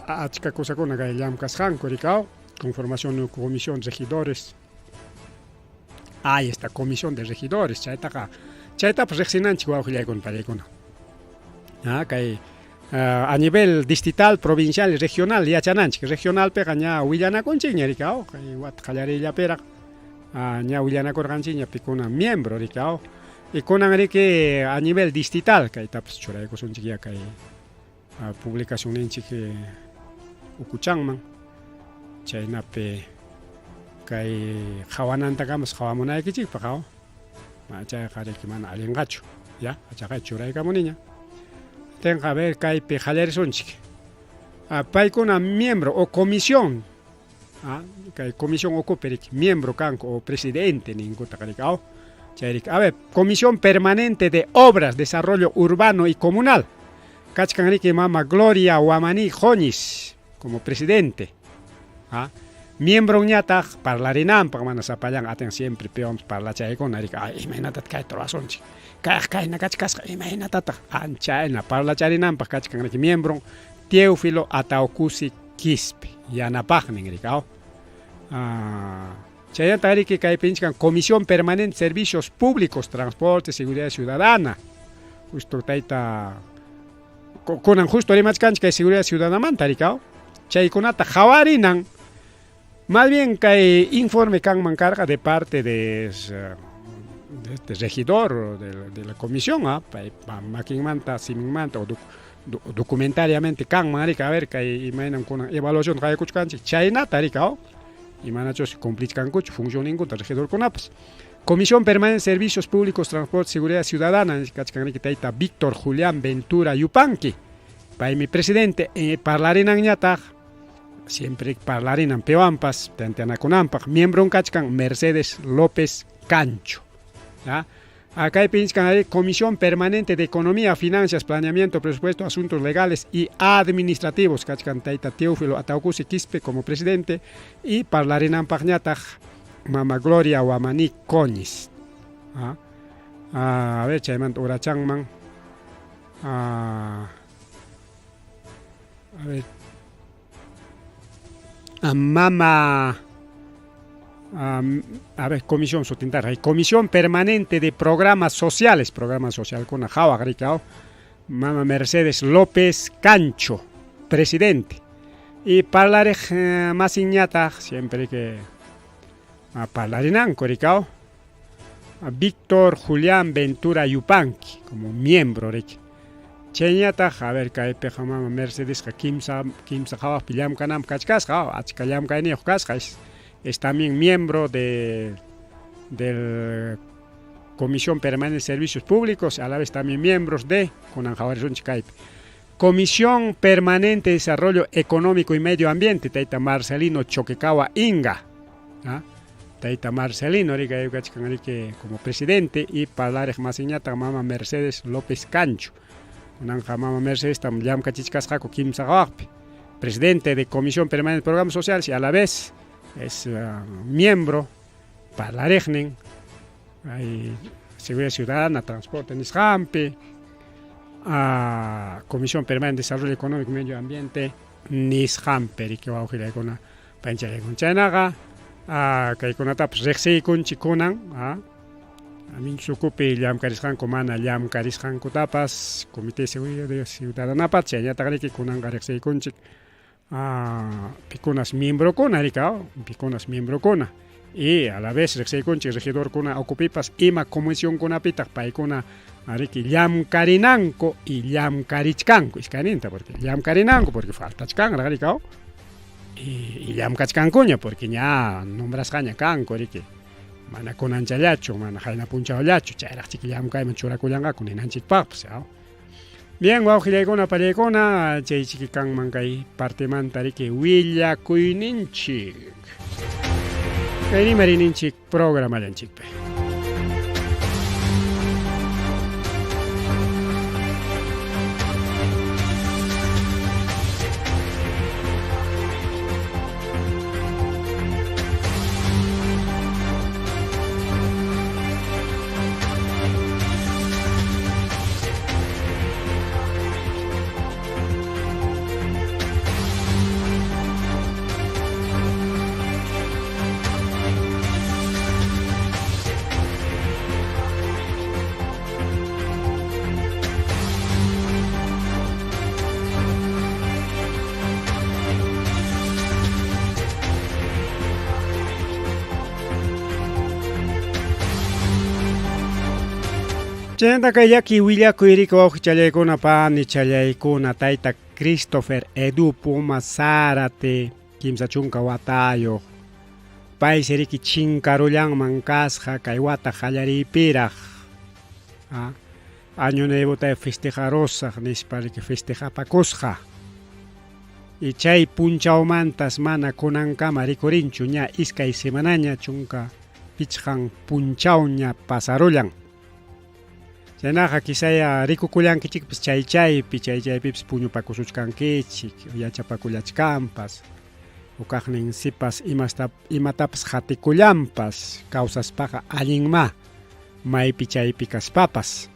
achka cosakuna kay llamkasqanku rikaw, conformación de comisión regidores. Ahí está, comisión de regidores, chaytaqa, chaytapas riqsinanchik wawqillaykuna, pallaykuna. Kay A nivel distrital, provincial y regional yachananchik. Regionalpiqa ña willanakunchikña riki, aw, kay wata qallariyllapiraq ña willanakurqanchikña pikuna miembro riki, aw. Y kunan riki a nivel distrital kaytapas churaykusunchik ya kay publicacionninchik ukuchanman, chaynapi kay qhawanantakamas qhawamunaykichikpaq, aw. Chayqa riki mana allinqachu, ya, achaqay churaykamuniña. Tenqa, a ver, kaypi qallarisunchik. Paykuna miembro o comisión, kay comisión ukupi riki miembro kanku o presidente ninkutaq riki, aw. Chay riki, a ver, Comisión Permanente de Obras, Desarrollo Urbano y Comunal. Kachkan riki mama Gloria Huamaní Joñis como presidente. Miembronñataq parlarinanpaq mana sapallan atin siempre peón parlachaykuna riki, ay, imaynatataq kayta ruwasunchik, kayqa kayna kachkasqa, imaynatataq anchayna parlacharinanpaq kachkan riki miembron Teófilo Ataucusi Quispe yanapaqnin riki, aw. Chaynataq riki kaypi nichkan Comisión Permanente Servicios Públicos, Transporte, Seguridad Ciudadana. Justo tayta kunan justo rimachkanchik kay Seguridad Ciudadanamanta riki, aw. Chaykunata qhawarinan. Más bien kay informe kanman karqa de parte de este regidor de la comisión, paypa makinmanta, siminmanta o documentariamente kanman riki, a ver kay imaynam kunan evaluación qaykuchkanchik chaynata riki, aw. Imanachus cumplichkankuchu funcionninkuta regidorkunapas. Comisión Permanente de Servicios Públicos, Transporte y Seguridad Ciudadana, kachkan riki tayta Víctor Julián Ventura Yupanqui. Paymi presidente, parlarinanñataq, siempre parlarinan piwanpas, tanteanakunanpaq, miembron kachkan Mercedes López Cancho. ¿Ya? Acá hay Comisión Permanente de Economía, Finanzas, Planeamiento, Presupuesto, Asuntos Legales y Administrativos, kachkan tayta Teófilo Ataucusi Quispe como presidente y parlarinanpaqñataq mama Gloria Huamaní Coñis. A ver, chaymanta urachanman. A ver. Mama, a ver, comisión sutintarqa, Comisión Permanente de Programas Sociales, programa social kuna qhawaq riki, aw. Mama Mercedes López Cancho, presidente. Y parlariq masinñataq, siempre que parlarinanku riki, aw. Víctor Julián Ventura Yupanqui, como miembro riki. Chayñataq, a ver, kaypiqa mama Mercedesqa kimsa kimsa qhawaqpi llamk'ananpaq kachkasqa, achka llamk'ayniyuq kasqa, es también miembro del Comisión Permanente de Servicios Públicos, a la vez también miembros de, kunan qhawarisunchik kaypi, Comisión Permanente de Desarrollo Económico y Medio Ambiente, tayta Marcelino Choquecawa Inga. Tayta Marcelino riki kachkan riki como presidente y parlariq masinñataq mama Mercedes López Cancho. Kunanqa mama Mercedes tam llamkachichkasqaku kimsa qhawaqpi. Presidente de Comisión Permanente de Programas Sociales y a la vez es miembro parlariqnin hay Seguridad Ciudadana, Transporte nisqanpi, Comisión Permanente de Desarrollo Económico y Medio Ambiente nisqanpi riki wawqillaykuna panchalaykuna. Chaynaqa kaykunatapas riqsiykunchik kunan, minsukupi llamkarisqanku mana llamkarisqankutapas Comité de Seguridad Ciudadanapat, chaynataq riki kunanqa riqsiykunchik pikunas miembrokuna riki, pikunas miembrokuna. Y a la vez riqsiykunchik regidorkuna ukupipas ima comisionkunapitaq paykuna riki llamkarinanku y llamkarichkanku, iskayninta, porque llamkarinanku porque faltachkanraq riki, y llamkachkankuña porque ña nombrasqaña kanku riki, mana kunanchallachu, mana qayna punchawllachu, chayraq chiki llamkayman churakullanqaku ninanchikpaqpas, aw. Bien, wawqillaykuna pallaykuna, chay chiki kanman kay partemanta riki willakuyninchik. Kay rimarininchik programallanchikpi. Chaynata kay llaki willakuy riki wawqichallaykuna panichallaykuna tayta Christopher Edu Puma Zárate 30 watayuq paysi riki chinkarullanman kasqa kay wata qallariypiraq año nuevota festejarusaq nispa riki festejapakusqa y chay punchawmantas mana kunankama rikurinchu ña iskay semanaña 15 punchawña pasarullan. Chaynaqa quizaya rikukullankichikpas chay chaypi, chay chaypipas puñupakusuchkankichik, yachapakullachkanpas, ukaqnin sipas imasta imatapas qatikullanpas, kawsaspaqa allinmá maypi chaypi kaspapas.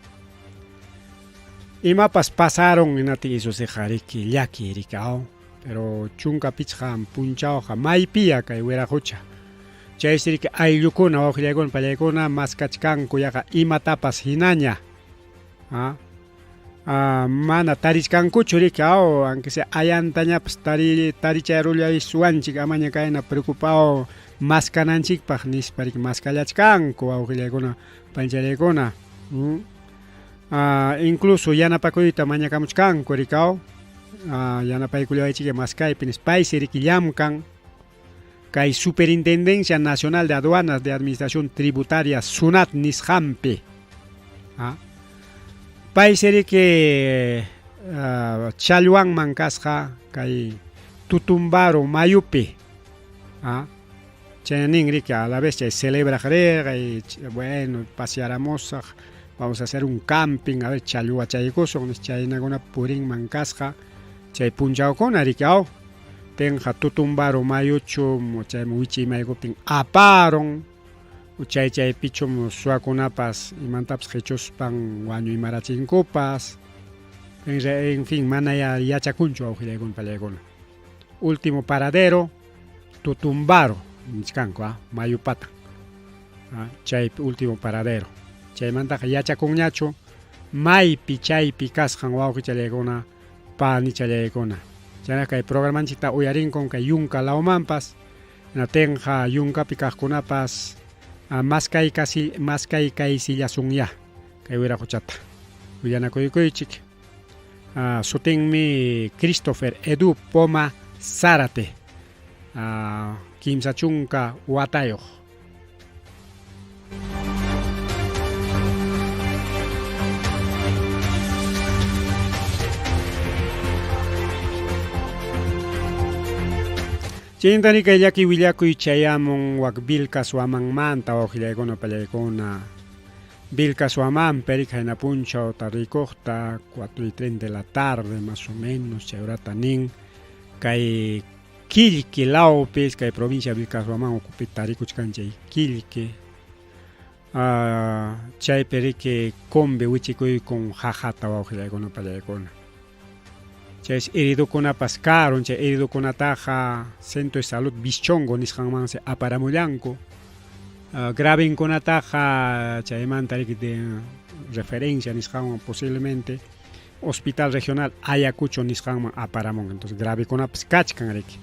Imapas pasarun hinaptin isusiqa riki llaki riki aw, pero 15 punchawqa maypiya kay wiraqucha. Chaysi riki ayllukuna wawqillaykuna pallaykuna maskachkanku yaqa imatapas hinaña. Mana tarichkankuchu riki aw, aunque sea ayantañapas tari taricharullayswanchik amaña kayna preocupado maskananchikpaq nispa riki maskallachkanku wawqillaykuna panchallaykuna. Incluso yanapakuyta mañakamuchkanku riki aw, yanapaykullawaychik maskaypi nispa paysi riki llamkan kay Superintendencia Nacional de Aduanas de Administración Tributaria SUNAT nisqanpi. Paysi riki challwanman kasqa kay Tutumbaro mayupi. Chayna nin riki a la vez chay celebraq rirqa y bueno pasearamusaq vamos a hacer un camping a ver challwachaykusun nispa chaynakuna purinman kasqa chay punchawkuna riki aw. Tinqa Tutumbaro mayuchu chayman wichimaykuptin aparun chay chaypichum suwakunapas imantapas qichuspan wañuymarachinkupas en fin mana yachakunchu wawqillaykuna pallaykuna. Último paradero Tutumbaro nichkanku mayu patan chaypi último paradero chaymantaqa yachakunñachu maypi chaypi kasqan wawqichallaykuna panichallaykuna. Chayna kay programanchikta uyarinkun kay yunka lawmanpas hinaptinqa yunkapi kaqkunapas maskaykaysillasunyá kay wiraquchata willanakuykuychik. Sutinmi Christopher Edu Poma Zárate 30 watayuq. Chayntari kay llaki willakuy chayamun wak Vilcas Huamanmanta wawqillaykuna pallaykuna. Vilcas Huaman perik hayna punchaw tarikuqta 4:30 de la tarde más o menos chay horata nin kay Quillqui lawpis kay provincia Vilcas Huaman ukupi tarikuchkan chay Quillqui chaypi riki combi wichikuykun jajata wawqillaykuna pallaykuna. Chaysi heridokunapas karun, chay heridokunataqa Centro de Salud Vischongo nisqanmansi aparamullanku. Gravenkunataqa chaymanta riki de referencia nisqanwan posiblemente Hospital Regional Ayacucho nisqanman aparamun. Entonces gravekunapas kachkan riki.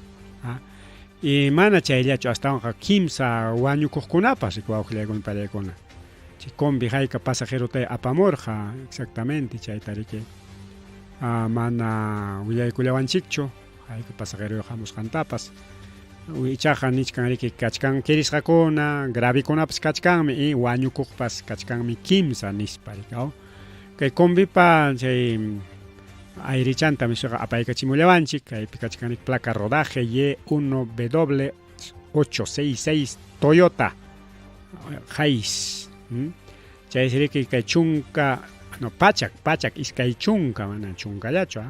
Y mana chayllachu astawanqa kimsa wañukuqkunapas riki wawqillaykuna pallaykuna. Chay combi hayka pasajerota apamurqa exactamente chayta riki mana willaykullawanchikchu hayka pasajero hamusqantapas. Ichaqa nichkan riki kachkan kirisqakuna, gravekunapas kachkanmi y wañukuqpas kachkanmi kimsa nispa riki. Kay combipa chay ayrichanta misuqa apaykachimullawanchik kaypi kachkan riki placa rodaje Y1W866 Toyota Hiace. Chaysi riki kay chunka no pachak 20 mana chunkallachu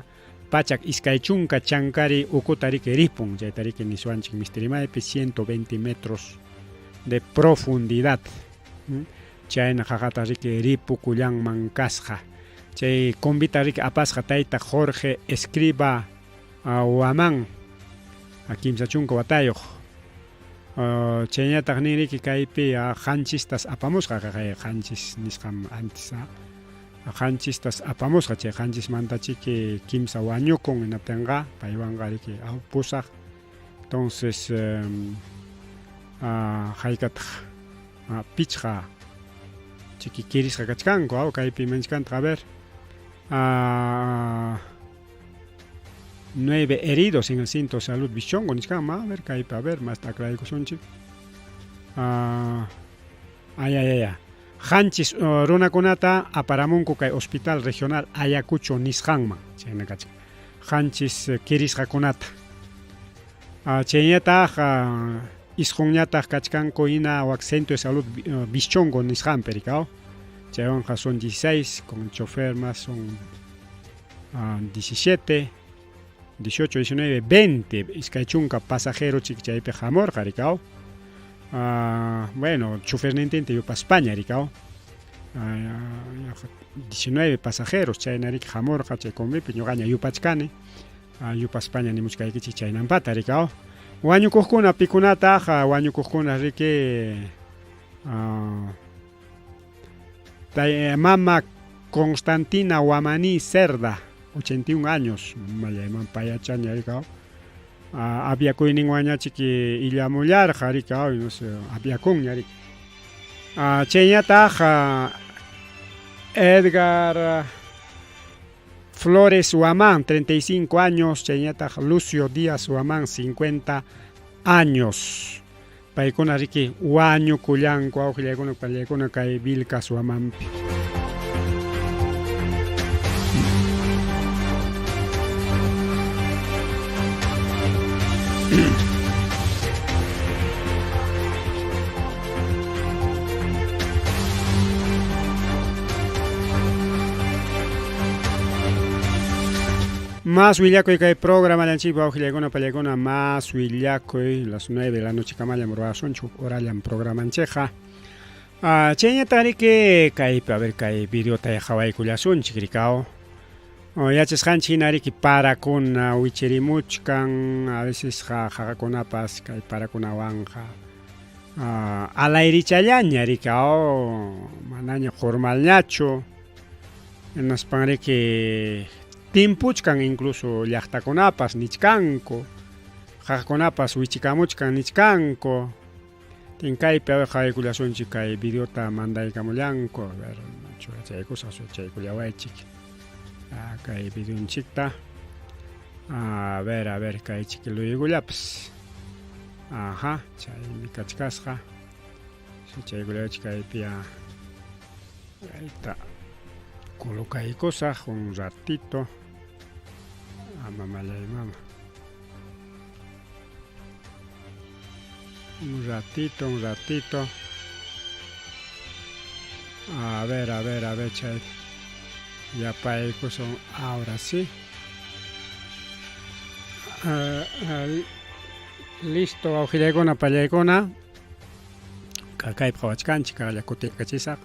120 chankari ukuta riki ripun chayta riki niswanchik mistirimaypi 120 metros de profundidad. Chayna jajata riki ripukullanman kasqa. Chay combita riki apasqa tayta Jorge Escriba Huamán 30 watayuq. Chayñataq nin riki kaypi qanchistas apamusqa kay qanchis nisqam antes qanchistas apamusqa chay qanchismanta chiki kimsa wañukun hinaptinqa paywanqa riki pusaq. Entonces haykataq pichqa Chiki kirisqa kachkanku, aw kaypi manchkantaq a ver. 9 heridos en el Centro de Salud Vischongo nichkanman, a ver kaypi a ver masta aklaykusunchik. Ay ay ay. Qanchis runakunata aparamunku kay Hospital Regional Ayacucho nisqanman, chayna kachkan. Qanchis kirisqakunata. Chayñataq isqunñataq kachkanku hina wak Centro de Salud Vischongo nisqanpi rikaw. Chaywanqa son 16 con el chofer más son 17, 18, 19, 20 iskay chunka pasajero chik chaypi hamurqa rikaw. Bueno, chofernintinta yupaspaña rikaw. 19 pasajeros chayna riki hamurqa chay combipi ñuqaña yupachkani. Yupaspaña nimuchkaykichik chaynampata rikaw. Wañukuqkuna pikunataq wañukuqkuna riki mama Constantina Guamaní Cerda, 81 años, mayayman payachaña rikaw. Apiakuyninwanña chiki illamullarqa rikaw, no sé, apiakunña riki. Chayñataq Edgar Flores Huamán, 35 años, chayñataq Lucio Díaz Huamán, 50 años. Paykuna riki wañukullanku awqillaykuna pallaykuna kay Vilcas Huamánpi. Más willakuy kay programallanchikpi wawqillaykuna pallaykuna más willakuy las 9 de la noche kamallam ruwasunchik horallam programanchikqa. Chayñataq riki kaypi a ver kay videota qhawaykullasunchik rikaw. Yachasqanchik hina riki parakuna wichirimuchkan a veces qaqakunapas kay parakunawanqa alayrichallaña rikaw manaña formalñachu hinaspan riki timpuchkan incluso llaqtakunapas nichkanku qaqakunapas wichikamuchkan nichkanku tinkaypi a ver qhawaykullasunchik kay videota mandaykamullanku a ver churachaykusaq chaykullawaychik kay videonchikta a ver kay chiki luyukullapas ajá chaymi kachkasqa chaykullawaychik kaypi kayta colocaykusaq un ratito mamallay mama un ratito un ratito a ver a ver a ver chay yapaykusun ahora sí. Listo wawqillaykuna pallaykuna kaypi qhawachkanchik kaqlla kutiykachisaq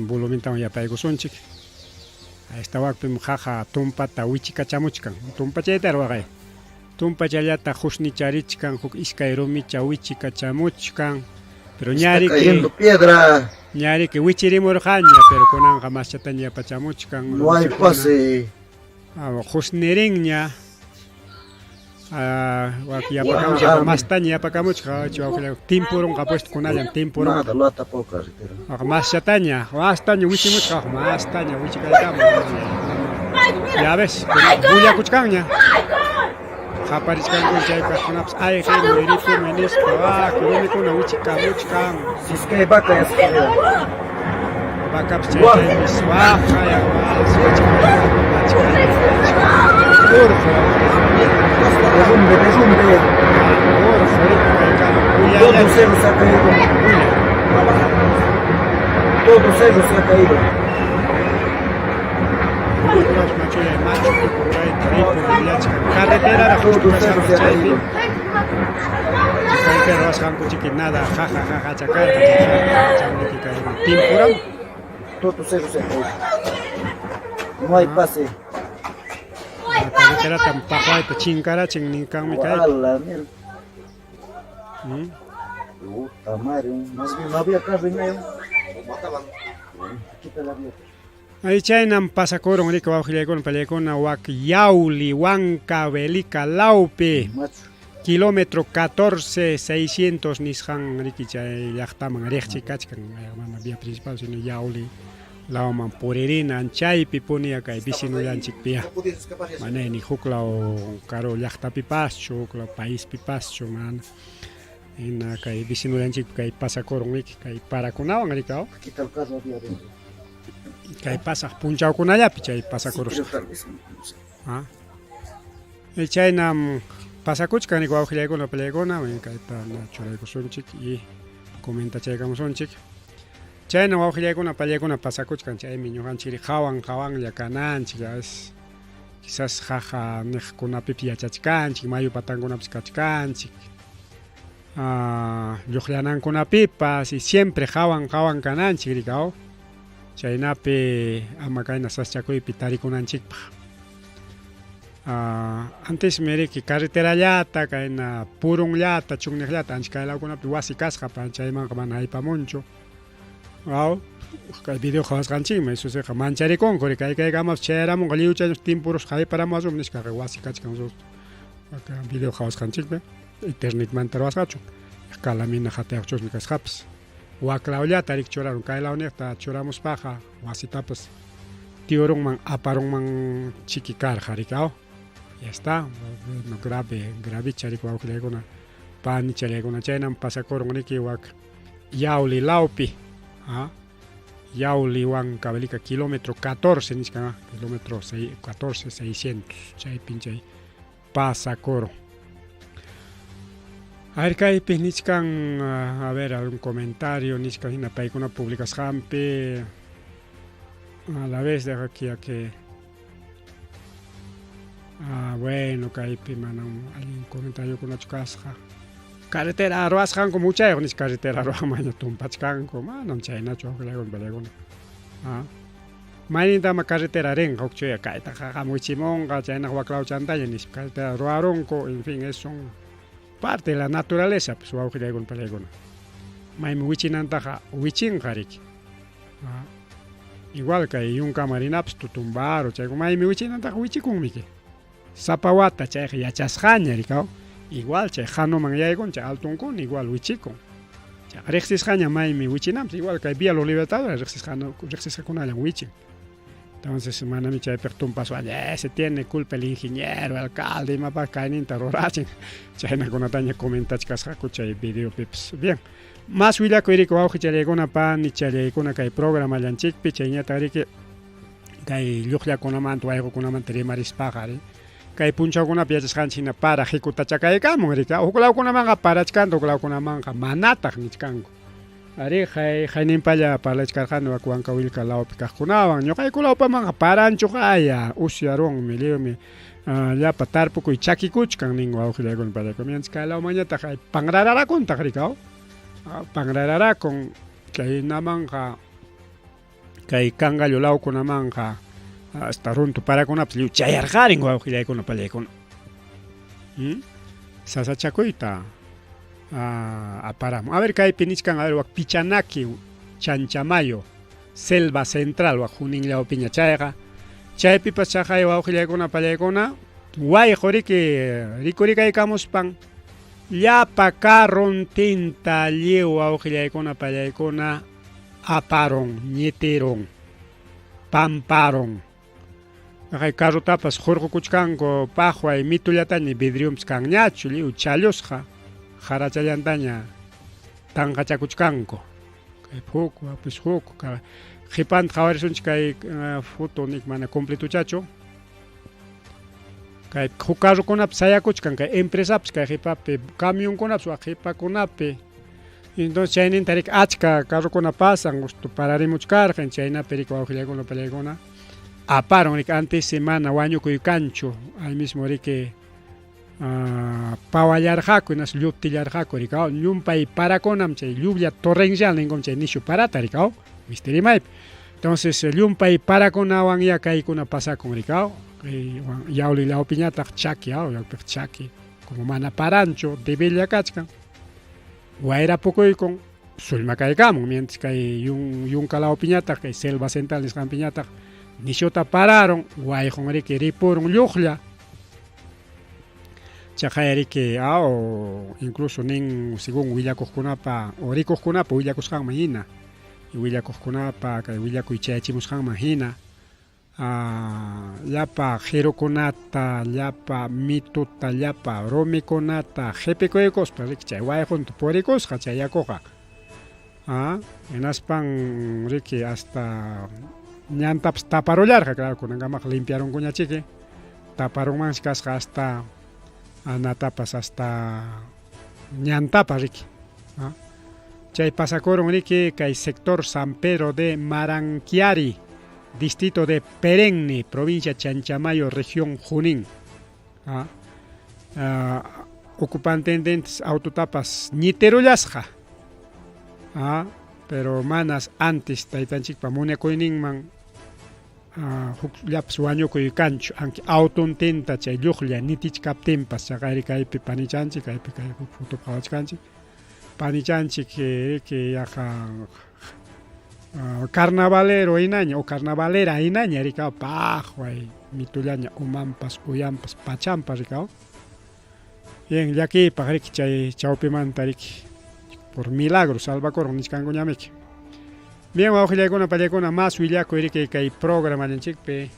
volumentawan yapaykusunchik esta wakpim qaqa tumpata wichikachamuchkan tumpachayta ruwaqay tumpachallata husnicharichkan huk iskay rumicha wichikachamuchkan pero ñariki cayendo piedra. Ñariki wichirimurqaña pero kunanqa maschataña yapachamuchkan. No hay pase. Husnirinña yapakamuchka mastaña yapakamuchka timpurunqa puesto kunallan timpurunqa. Nada, lo tapó carretera. Maschataña mastaña wichimuchka mastaña wichikaykamun. Ya ves, bullakuchkanña. Qaparichkanku chay kaqkunapas ayqimuy ripumuy nispa rumikuna wichikamuchkan. Si es que hay vaca ya se queda. Vacapas chay chaypis waqaya urqu. Derrumbe, derrumbe. Urqu rikukaykama Todo cerro se ha caído. Todo cerro se ha caído. Machuya machu tukurayta ripuy willachkan carreterara justo Todo cerro se ha chaypi caído. carretera ruwasqanku chiki nada jaja jaja chakarqa chamriki kay timpuram. Todo cerro se ha caído. No hay pase. Carreterata paqwayta chinkarachin ninkanmi kaypi. A la mierda. Puta madre, más bien no había carro en medio. Quita la vía. Ahí chaynam pasakurun riki wawqillaykuna pallaykuna wak Yauli Huancavelica lawpi. Macho. Kilómetro 14 600 nisqan riki chay llaqtaman riqchi kachkan, mana vía principal sino Yauli lawman puririnan, chaypi puniya kay vecinollanchikpiya. Mana ni huk law karu llaqtapipaschu, huk law paispipaschu, mana. Hina kay vecinollanchikpi kay pasakurun riki, kay parakunawan riki aw. Kay pasaq punchawkunallapi chay pasakurusqa. Ah. Y chaynam pasakuchkan riki wawqillaykuna pallaykuna, kayta churaykusunchik y comentachaykamusunchik. Chayna wawqillaykuna pallaykuna pasakuchkan, chaymi ñuqanchikri qawan qawanlla kananchik, a veces quizás qaqa niqkunapipis yachachkanchik, mayu patankunapis kachkanchik, lluqllanankunapipas y siempre qawan qawan kananchik riki aw, chaynapi ama kayna saschakuypi tarikunanchikpaq. Antesmi riki carreterallata kayna purunllata chunniqllata ancha kay lawkunapi wasi kasqa pa chaymanqa mana aypamunchu. Aw, kay video qhawasqanchikmi Jesusqa mancharikunku riki kay kaykamapas chayaramunqa lliw chay timpurusqa hayparamuwasunmi nispa wasi kachkan video qhawasqanchikmi internetmanta ruwasqachu calamina hatayaqchusmi kasqapas. Wak lawllata riki churarun kay lawniqta churamuspaqa wasitapas tiurunman aparunman chiki karqa riki aw. Ya está, bueno, grave, gravicha riki wawqillaykuna panichallaykuna chaynam pasakurun riki wak Yauli lawpi, ah, Yauli Huancavelica kilómetro 14 nichkan, kilómetro 14 600 chaypin chay pasakurun. A ver, kaypi nichkan, a ver, algún comentario nichkan hina paykuna publicasqanpi a la vez deja aquí a que ah, bueno, kaypi manam allin comentariokunachu kasqa. Carretera ruwasqanku muchayuq nichka carretera ruwanmaña tumpachkanku, manam chaynachu wawqillaykuna pallaykuna. Ah. Maynintama carretera rinqa huk chuya kayta qaqamuchimunqa chaynaq waklawchantaña nispa carretera ruwarunku, en fin, es un parte de la naturaleza pues wawqillaykuna pallaykuna. Maymi wichinantaqa wichinqa riki. Ah. Igual kay yunkama rinapas tutumbaro chayku maymi wichinantaqa wichikunmiki. Sapa wata chayqa yachasqaña rikaw, igual chay hanuman yaykun chay altunkuna igual wichikun. Chayqa riqsisqaña maymi wichinanpas igual kay Vía Los Libertadores riqsisqakunallan wichin. Entonces manami chaypiqa tumpaswan ese tiene culpa el ingeniero, el alcalde imapaq kayninta rurachin. Chaynakunataña comentachkasqaku chay videopipas. Bien. Más willakuy riki wawqichallaykuna panichallaykuna kay programallanchikpi chayñataq riki kay lluqllakunamanta wayqukunamanta rimarispaqa ari kay punchawkunapi yachasqanchik hina para hikutachakaykamun riki huk lawkunamanqa parachkanta huk lawkunamanqa manataq nichkanku. Ari hay hayninpalla parlachkarqani wak Huancavelica lawpi kaqkunawan ñuqayku lawpamanqa paranchuqa aya usyarunmi lliwmi llapa tarpukuy chakikuchkan nin wawqillaykuna pallaykuna mianchik kay lawmanñataq ay panrararakuntaq riki aw panrararakun chaynamanqa kay Cangallo lawkunamanqa hasta runtu parakunapas lliw chayarqarin wawqillaykuna pallaykuna. Sasachakuyta aparamun. A ver kaypi nichkan, a ver wak Pichanaki, Chanchamayo, Selva Central wak Juninllawpiña chayqa. Chaypipas chaqay wawqillaykuna pallaykuna wayqu riki rikurikaykamuspan llapa carrontinta lliw wawqillaykuna pallaykuna aparun, ñitirun, pamparun. Kay carrotapas hurqukuchkanku paqway mitullataña vidriompas kanñachu, lliw challusqa qarachallantaña tanqachakuchkanku. Kay huk, wapis huk, qhipanta qhawarisunchik kay foto nik mana completochachu. Kay huk carrokunapas sayakuchkan, kay empresapas kay qhipapi, camionkunapas wak qhipakunapi. Entonces chayninta riki achka carrokuna pasan, justo pararimuchkarqan, chaynapi riki wawqillaykuna pallaykuna aparun riki antes mana wañukuy kanchu, ahí mismo riki pawallarqaku, hinas lluptillarqaku riki, llumpay parakunam chay lluvia torrencial ninkum chay nishu parata riki, misti rimaypi. Entonces llumpay parakunawan ya kaykuna pasakun riki, Yauli lawpiñataq chaki, yawpiq chaki, como mana paranchu, debilla kachkan. Wayra pukuykun sullmakaykamun, mientras kay yunka lawpiñataq kay selva central nisqanpiñataq nishuta pararun, wayqun riki ripurun lluqlla. Chaqay riki aw incluso nin según willakuqkunapa o rikuqkunapa willakusqanman hina willakuqkunapa kay willakuy chayachimusqanman hina llapa qirukunata llapa mituta llapa rumikunata qipikuykuspa riki chay wayqunta purikusqa chay yakuqa hinaspan riki hasta ñantapas taparullarqa claro kunankamaqa limpiarunkuñachiki taparunmansi kasqa hasta anatapas hasta ñantapas riki chay pasakurun riki kay sector San Pedro de Maranquiari distrito de Perenne provincia Chanchamayo región Junín ocupantendentes autotapas ñitirullasqa pero manas antes taytanchikpa munakuyninman hukllapas wañukuy kanchu anki autontinta chay lluqlla nitichkaptinpas chaqayri kaypi panichanchik kaypi kay foto qhawachkanchik panichanchik riki yaqa carnavalero hinaña o carnavalera hinaña rikaw paqway mitullaña umanpas uyanpas pachanpas rikaw bien llakiypaq riki chay chawpimanta riki por milagro salvakurun nichkankuñamiki bien wawqillaykuna pallaykuna mas willakuy riki kay programallanchikpi.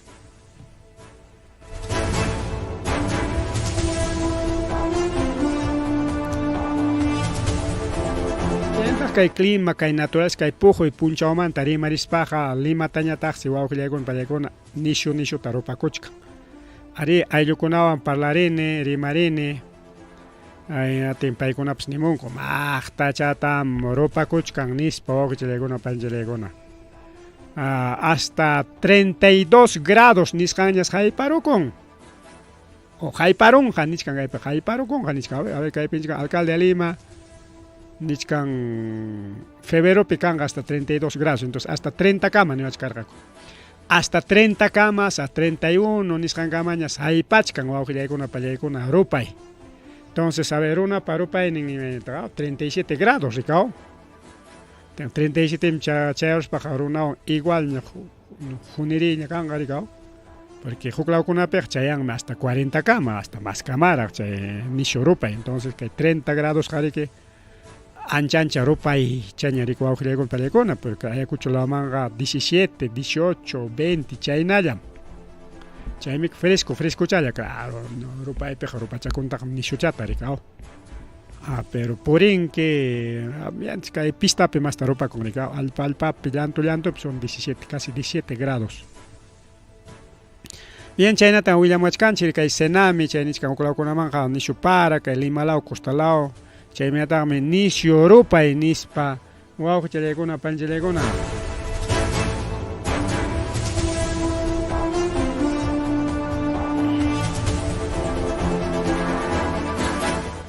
Chayntaq kay clima kay naturaleza kay puquy punchawmanta rimarispaqa Limatañataqsi wawqillaykuna pallaykuna nishu nishuta rupakuchkan. Arí ayllukunawan parlarini rimarini atin paykunapas nimunku maqtachatam rupakuchkan nispa wawqichallaykuna panchallaykuna. Hasta 32 grados nisqanñas hayparukun o hayparunqa nichkan kaypi hayparukunqa nichkan a ver kaypi nichkan alcalde de Lima nichkan febreropi kanqa hasta 32 grados entonces hasta 30 kama niwachkarqaku hasta 30 kama hasta 31 nisqankamañas haypachkan wawqillaykuna pallaykuna rupay entonces a ver runapa rupaynin 37 grados rikaw 37 chayaruspaqa runawan igualña juniriña kanqa rikaw porque huk lawkunapiqa chayanmi hasta 40 kama hasta más kamaraq chay nishu rupay entonces kay 30 grados qariki ancha ancha rupay chaña riki wawqillaykuna pallaykuna porque Ayacucho lawmanqa 17, 18, 20 chaynallam chaymi fresco frescochalla claro rupaypiqa rupachakuntaqmi nishuchata rikaw pero purinki kay pistapi masta rupakun rikaw allpa allpapi llantu llantupi son 17 casi 17 grados. Bien chaynatan willamuwachkanchik kay Senami chay nichkan huk lawkunamanqa nishu para kay Lima law Costa law chaymanataqmi nisyu rupay nispa wawqichallaykuna panchallaykuna.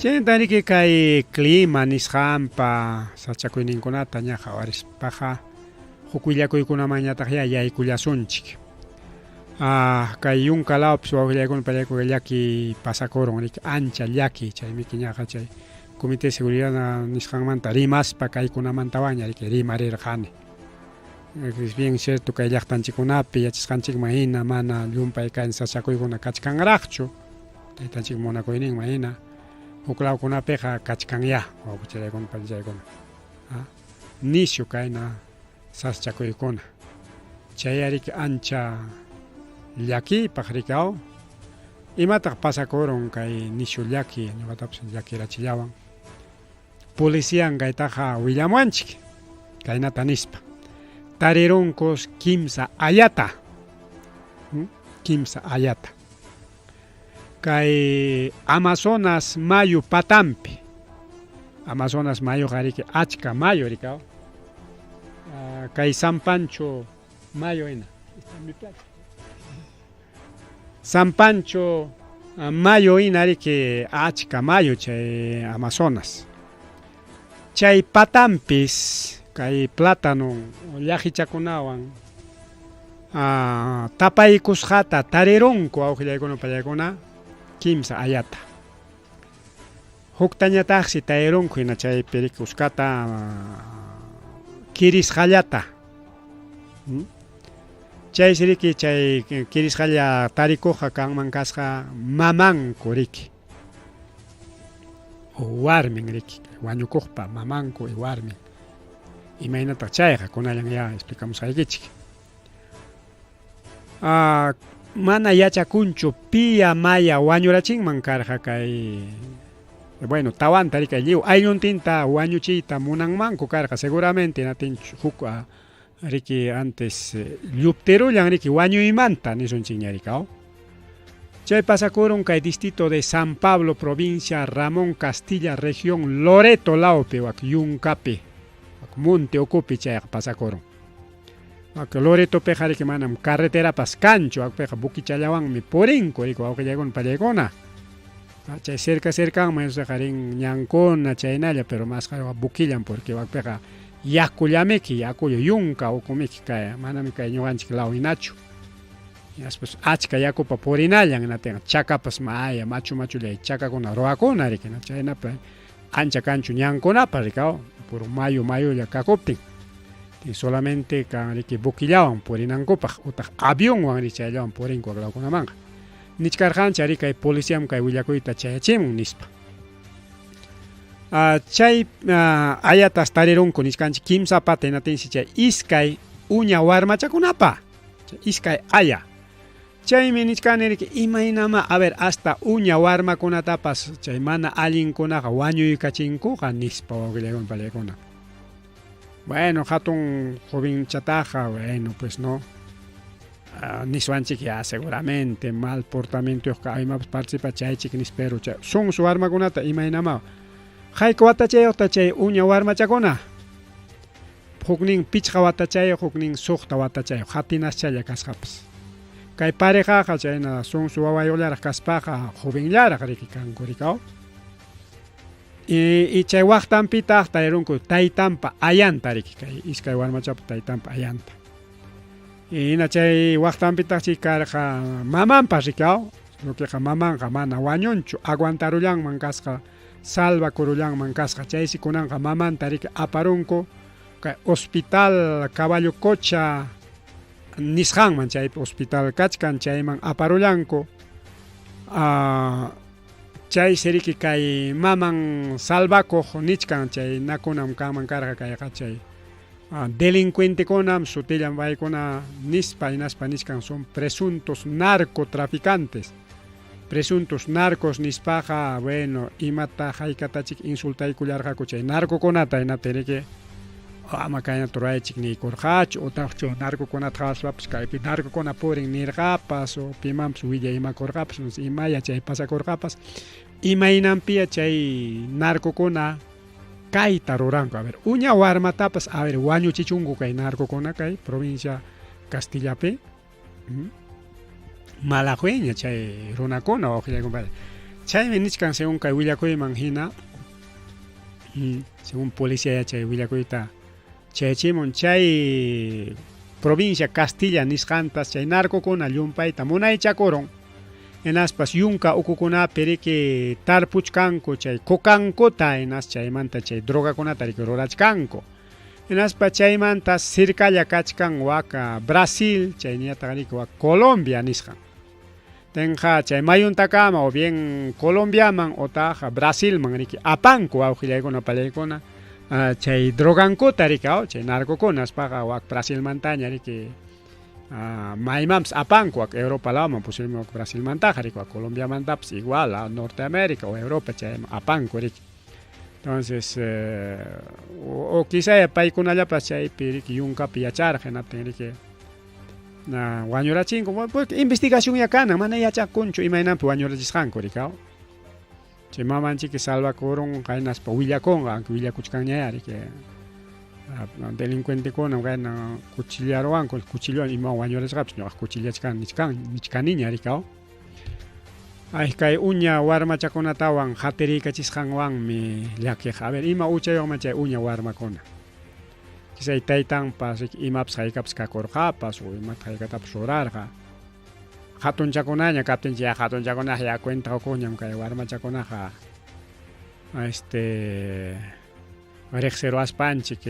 Chaynata riki kay clima nisqanpa sachakuyninkunata ña qhawarispaqa huk willakuykunamanñataqya yaykullasunchik. Kay yunka lawpis wawqillaykuna pallaykuna llaki pasakurun riki ancha llaki chaymiki ñaqa chay Comité de Seguridad nisqanmanta rimaspa kaykunamantawanña riki rimarirqani. Es bien cierto kay llaqtanchikkunapi yachasqanchikman hina mana llumpay kay sasakuykuna kachkanraqchu taytanchik munakuyninman hina huk lawkunapiqa kachkanyá wawqichallaykuna pallachaykuna nisyu kayna sasachakuykuna chay riki ancha llakiypaq rikaw imataq pasakurun kay nisyu llaki ñuqatapas llakirachillawan polician kaytaqa willamuwanchik kaynata nispa tarirunkus kimsa ayata kimsa ayata kay Amazonas mayu patampi Amazonas mayuqa riki achka mayu rikaw kay San Pancho mayu hina San Pancho mayu hina riki achka mayu chay Amazonas chay patampis kay plátano llaqichakunawan tapaykusqata tarirunku wawqillaykuna pallaykuna kimsa ayata huktañataqsi tarirunku hina chaypi riki uskata kirisqallata chaysi riki chay kirisqalla tarikuqqa kanman kasqa mamanku riki. warmin riki, wañukuqpa mamanku y warmin. Imaynataq chayqa kunallan ya explicamusqaykichik. Mana yachakunchu piya maya wañurachinman karqa kay bueno tawanta riki lliw aylluntinta wañuchiyta munanmanku karqa seguramente natin huk riki antes lluptirullan riki wañuymanta nisunchikña riki aw. Chay pasakurun kay distrito de San Pablo, provincia Ramón Castilla, región Loreto lawpi wak yunkapi wak monte ukupi chayqa pasakurun. Wak Loretopiqa riki manam carreterapas kanchu, wakpiqa buquichallawanmi purinku riki wawqillaykuna pallaykuna. Chay cerca cercanman esoqa rin ñankuna chaynalla, pero masqa buquillan porque wakpiqa yakullamiki, yakulla yunka ukumiki kay manami kay ñuqanchik law hinachu. Hinaspas achka yakupa purinallan hinatinqa chakapas maya machu machullay chakakuna ruwakuna riki chaynapi ancha kanchu ñankunapa rikaw puro mayu mayulla kakuptin. Solamente kan riki buquillawan purinankupaq utaq avionwan riki chayllawan purinku waklawkunamanqa. Nichkarqanchik ari kay policiam kay willakuyta chayachimun nispa. Chay ayatas tarirunku nichkanchik kimsa pata hinatinsi chay iskay uña warmachakunapa, chay iskay aya. Chaymi nichkani riki imaynama a ver hasta uña warmakunatapas chay mana allinkunaqa wañuykachinkuqa nispa wawqillaykuna pallaykuna. Bueno, hatun jovenchataqa, bueno, pues no. Niswanchik ya seguramente mal portamientoyuqqa imapas participa chaychik nispa, pero chay sunsu warmakunata imaynama. Hayka watachayuqta chay uña warmachakuna? Huknin pichqa watachayuq, huknin suqta watachayuq, hatinaschalla kasqapas. Kay parejaqa chayna sunsu wawayuqllaraq kaspaqa jovenllaraq riki kanku rikaw. Y chay waqtanpitaq tarirunku taytanpa ayanta riki, kay iskay warmachapa taytanpa ayanta. Hina chay waqtanpitaq chay karqa mamanpas rikaw, sino mamanqa mana wañunchu, aguantarullanman kasqa, salvakurullanman kasqa. Chaysi kunanqa mamanta riki aparunku kay hospital Caballo Cocha nisqanman, chaypi hospital kachkan, chayman aparullanku. Chaysi riki kay maman salvakuq nichkan, chay nakunam kanman karqa kayqa chay delincuentekunam sutillam paykuna nispa hinaspa nichkan son presuntos narcotraficantes. Presuntos narcos nispaqa, bueno, imata haykatachik insultaykullarqaku chay narcokunata hinaptin riki ama kaynata ruraychik niykurqachu, utaqchu narcokunata qawaspapas kaypi narcokuna purin nirqapas o pimanpas willaymakurqapas, imaya chay pasakurqapas, imaynanpiya chay narcokuna kayta ruranku. A ver, uña warmatapas, a ver, wañuchichunku kay narcokuna kay provincia Castillapi. Malajueña chay runakuna wawqillaykuna. Chaymi nichkan según kay willakuyman hina, según policía chay willakuyta chayachimun chay provincia Castilla nisqantas chay narcokuna llumpayta munaychakurun. Hinaspas yunka ukukunapi riki tarpuchkanku chay cocankuta, hinas chaymanta chay drogakunata riki rurachkanku. Hinaspa chaymanta cercalla kachkan waka Brasil, chayñataq riki wak Colombia nisqan. Tenqa chay mayuntakama o bien Colombiaman otaq Brasilman riki apanku wawqillaykuna pallaykuna chay drogankuta riki chay narcokuna aspaqa wak Brasilmantaña riki maymanpas apanku wak Europa lawman posiblemente wak Brasilmantaqa riki wak Colombiamantapas igual a Norteamérica o Europa chayman apanku riki. Entonces o quizá paykunallapas chaypi riki yunkapi yacharqa hinaptin riki wañurachinku, porque investigación ya kanan, mana yachakunchu imaynanpi wañurachisqanku riki. Chay mamanchik salvakurun hinaspa willakunqa, aunque willakuchkanña riki delincuentekuna kayna cuchillaruwanku, cuchillowan imawan wañurachisqapas ñuqa cuchillachkani nichkaniña riki. Ay, kay uña warmachakunatawan hatiriykachisqanwanmi llakiqa. A ver, ima uchayuqman chay uña warmakuna. Quizá taytanpas imapas haykapas kakurqapas o imata haykatapas rurarqa. Hatunchakunaña kaptinchik ya hatunchakunaqa ya cuenta qukuqñam kay warmachakunaqa riqsiruwaspanchik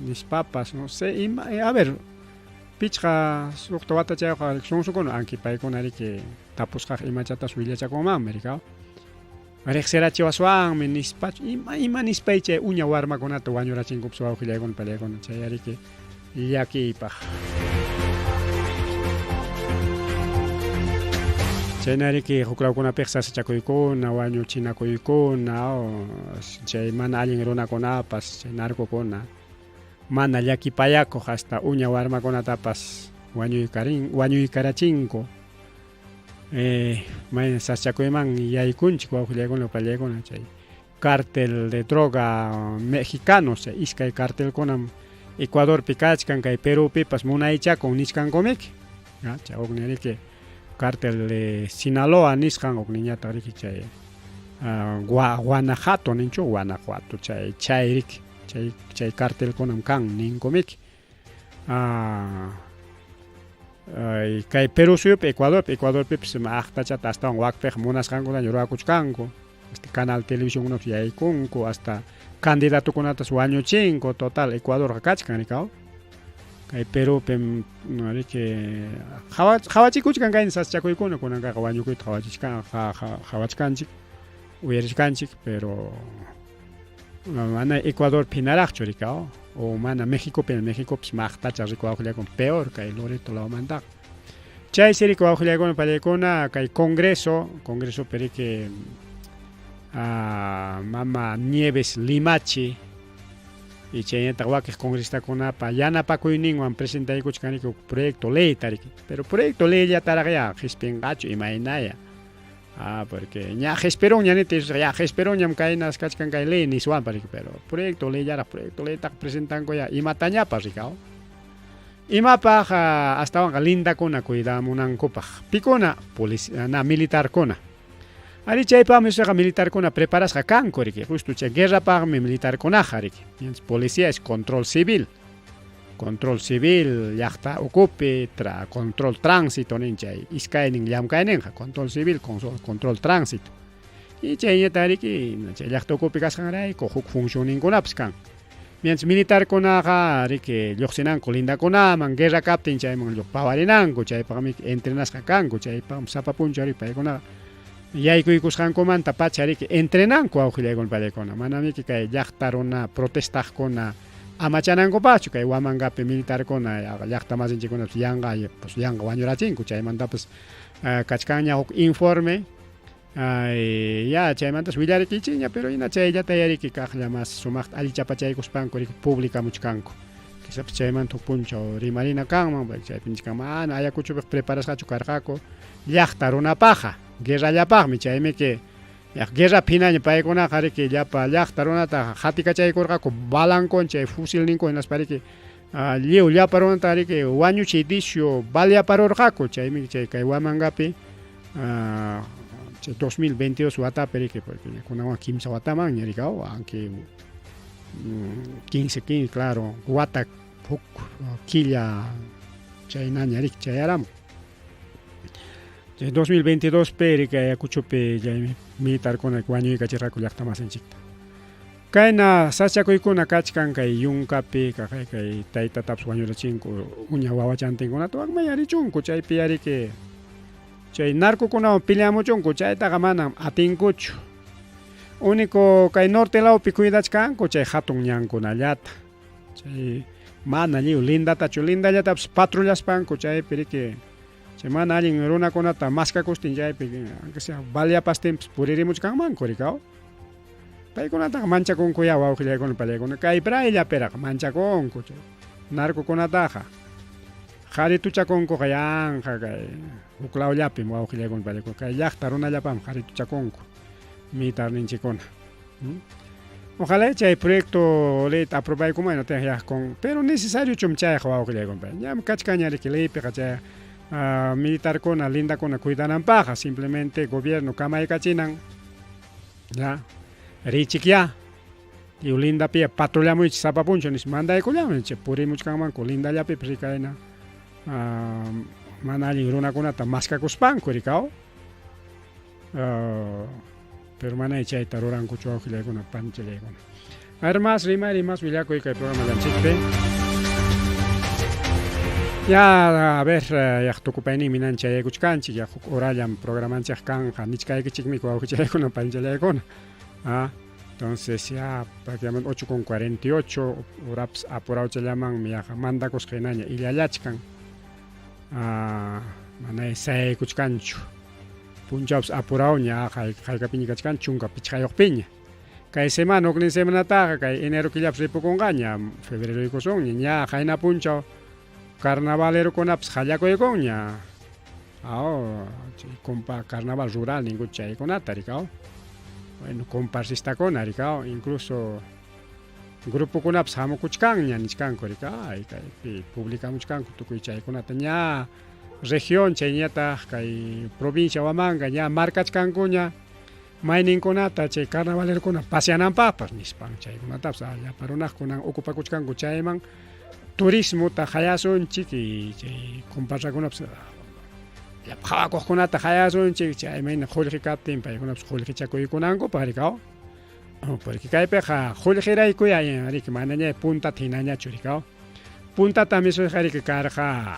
nispapas, no sé, ima, a ver, pichqa suqta watachayuqqa sunsukuna anki paykuna riki tapusqaq imachatas willachakunmanmi rikaw. Riqsirachiwaswanmi nispachu ima ima nispay chay uña warmakunata wañurachinkupas wawqillaykuna pallaykuna chay ariki llakiypaq. Chayna riki huklawkunapiqa sasachakuykuna, wañuchinakuykuna, chay mana allin runakunapas, chay narcokuna, mana llakipayakuq hasta uña warmakunatapas wañuykarin wañuykarachinku. Eh, mayna sasachakuyman yaykunchik wawqillaykuna pallaykuna chay cártel de droga mexicanos chay iskay cartelkunam Ecuadorpi kachkan kay Perúpipas munaychakun nichkankumiki chay huknin riki cártel de Sinaloa nisqan hukninñataq riki chay Guanajuato ninchu Guanajuato chay chay riki chay chay cartelkunam kan ninkumiki kay Perú suyupi Ecuadorpi Ecuadorpipas aqtachata astawan wakpiqa munasqankutaña ruwakuchkanku este canal televisionkunapas yaykunku hasta candidatokunatas wañuchinku total Ecuadorqa kachkan rikaw kay Perupim riki qhawachikuchkan kayna sasachakuykuna kunankaqa wañukuyta qhawachichkan qhawachkanchik uyarichkanchik pero mana Ecuadorpi hinaraqchu rikaw o mana Mexicopi Mexicopis maqtacha rikuwawqillakun peor kay Loreto lawmantaqa chaysi riki wawqillaykuna pallaykuna kay Congreso Congresopi riki mama Nieves Limachi y chaynataq wakiq congresistakunapa yanapakuyninwan presentaykuchkan riki huk proyecto leyta riki pero proyecto leyllataraqya qispinqachu imaynaya Ah, porque ña qhispirunña niti ya qhispirunñam kaynas kachkan kay ley niswanpas riki pero proyecto leyllaraq proyecto leytaqa presentanku ya imatañapas rikaw imapaq astawanqa lindakuna cuidamunankupaq pikuna policia na militarkuna ari chaypaqmi usaqa militarkuna preparasqa kanku riki justo chay guerrapaqmi militarkunaqa riki policía es control civil Control civil llaqta ukupi, tra, control tránsito nin chay iskaynin llamkayninqa, control civil, control tránsito. Y chayñata riki chay llaqta ukupi kasqanrayku huk funcionninkunapas kan. Mientras militarkunaqa riki lluqsinanku lindakunaman, guerra kaptin chayman pawarinanku, chaypaqmi entrenasqa kanku, chaypaqmi sapa punchaw riki paykunaqa yaykuykusqankumanta pacha riki entrenanku wawqillaykuna pallaykuna, manamiki kay llaqta runa protestaqkuna amachanankupaqchu kay Huamangapi militarkuna llaqta masinchikkunapas yanqa pues yanqa wañurachinku chaymantapas kachkanña huk informe ya chaymantas willarikichikña pero hina chayllata yariki kaqlla mas sumaqta allichapachaykuspanku riki publicamuchkanku quizás chaymanta huk punchaw rimarina kanman chaypi nichkan mana Ayacuchopiqa preparasqachu karqaku llaqta runapaqqa guerrallapaqmi chaymiki Guerra phinaña paykunaqa riki llapa llaqta runata qatikachaykurqaku balankun chay fusilninku hinaspa riki lliw llapa runata riki wañuchiy disyu baleaparurqaku chaymi chay kay Huamangapi chay 2022 watapi riki porque kunanwan kimsa watamanña riki aunque 15 15 claro wata huk killa chaynaña riki chayaramun. Chay 2022 pi riki Ayacuchopi chay militarkuna wañuykachirqaku llaqta masinchikta. Kayna sachakuykuna kachkan kay yunkapi kay kay taytatapas wañurachinku uña wawachantinkunata wakman yarichunku chaypi yariki chay narcokunawan peleamuchunku chaytaqa manam atinkuchu. Único kay norte lawpi cuidachkanku chay hatun ñankunallata. Chay mana lliw lindatachu lindallatapas patrullaspanku chaypi riki chay mana allin runakunata maskakustin chaypi aunque sea baleapastinpas puririmuchkanmanku rikaw. Paykunataqa manchakunkuyá wawqillaykuna pallaykuna kay prayllapiraqa manchakunku chay narcokunataqa qarituchakunkuqa yanqa kay huk lawllapim wawqillaykuna pallaykuna kay llaqta runallapam qarituchakunku militarninchikkuna. Ojalá chay proyecto leyta aprobaykuman hinataq con pero necesariochum chayqa wawqillaykuna ñam kachkanña riki leypiqa chay militarkuna lindakuna cuidananpaqqa simplemente gobierno kamaykachinan ya richikyá lliw lindapiya patrullamuychik sapa punchaw nispa mandaykullanmi chay purimuchkanmanku lindallapipas rikayna mana allin runakunata maskakuspanku rikaw Pero manay chayta rurankuchu wawqillaykuna panichallaykuna. A ver, más rimay, más willakuy kay programallanchikpi. Ya, a ver, yaq tukupayninmi nan chayaykuchkanchik, ya huk horallam programanchik kanqa, nichkaykichikmi wawqichaykuna, panchallaykuna. Ah, entonces ya prácticamente 8 con 48 horapas apurawchallamanmi yaqa mandakusqa hinaña illallachkan. Ah, mana sayaykuchkanchu. Punchawpas apurawña haykapiña kachkan 15piña. Kay semana huknin semanataqa kay enero killapas ripukunqaña, febrero yaykusunña, ña qayna punchaw carnavalerokunapas qallakuykunña. Aw, chay compa carnaval rural ninku chaykunata rikaw. Bueno, comparsistakuna rikaw, incluso grupokunapas hamukuchkanña nichkanku rikaw, ay kaypi publicamuchkanku tukuy chaykunata ña región chayñataq kay provincia Huamanga ña marcachkankuña mayninkunata chay carnavalerokuna paseananpaqpas nispan chaykunatapas llapa runaqkunan ocupakuchkanku chayman turismota qayasunchik y chay comparsakunapas llapa qhawakuqkunata qayasunchik chay mayna qullqi kaptin paykunapas qullqichakuykunankupaq rikaw porque kaypiqa qullqiraykuya riki manaña puntata hinañachu rikaw puntata misuyqa riki karqa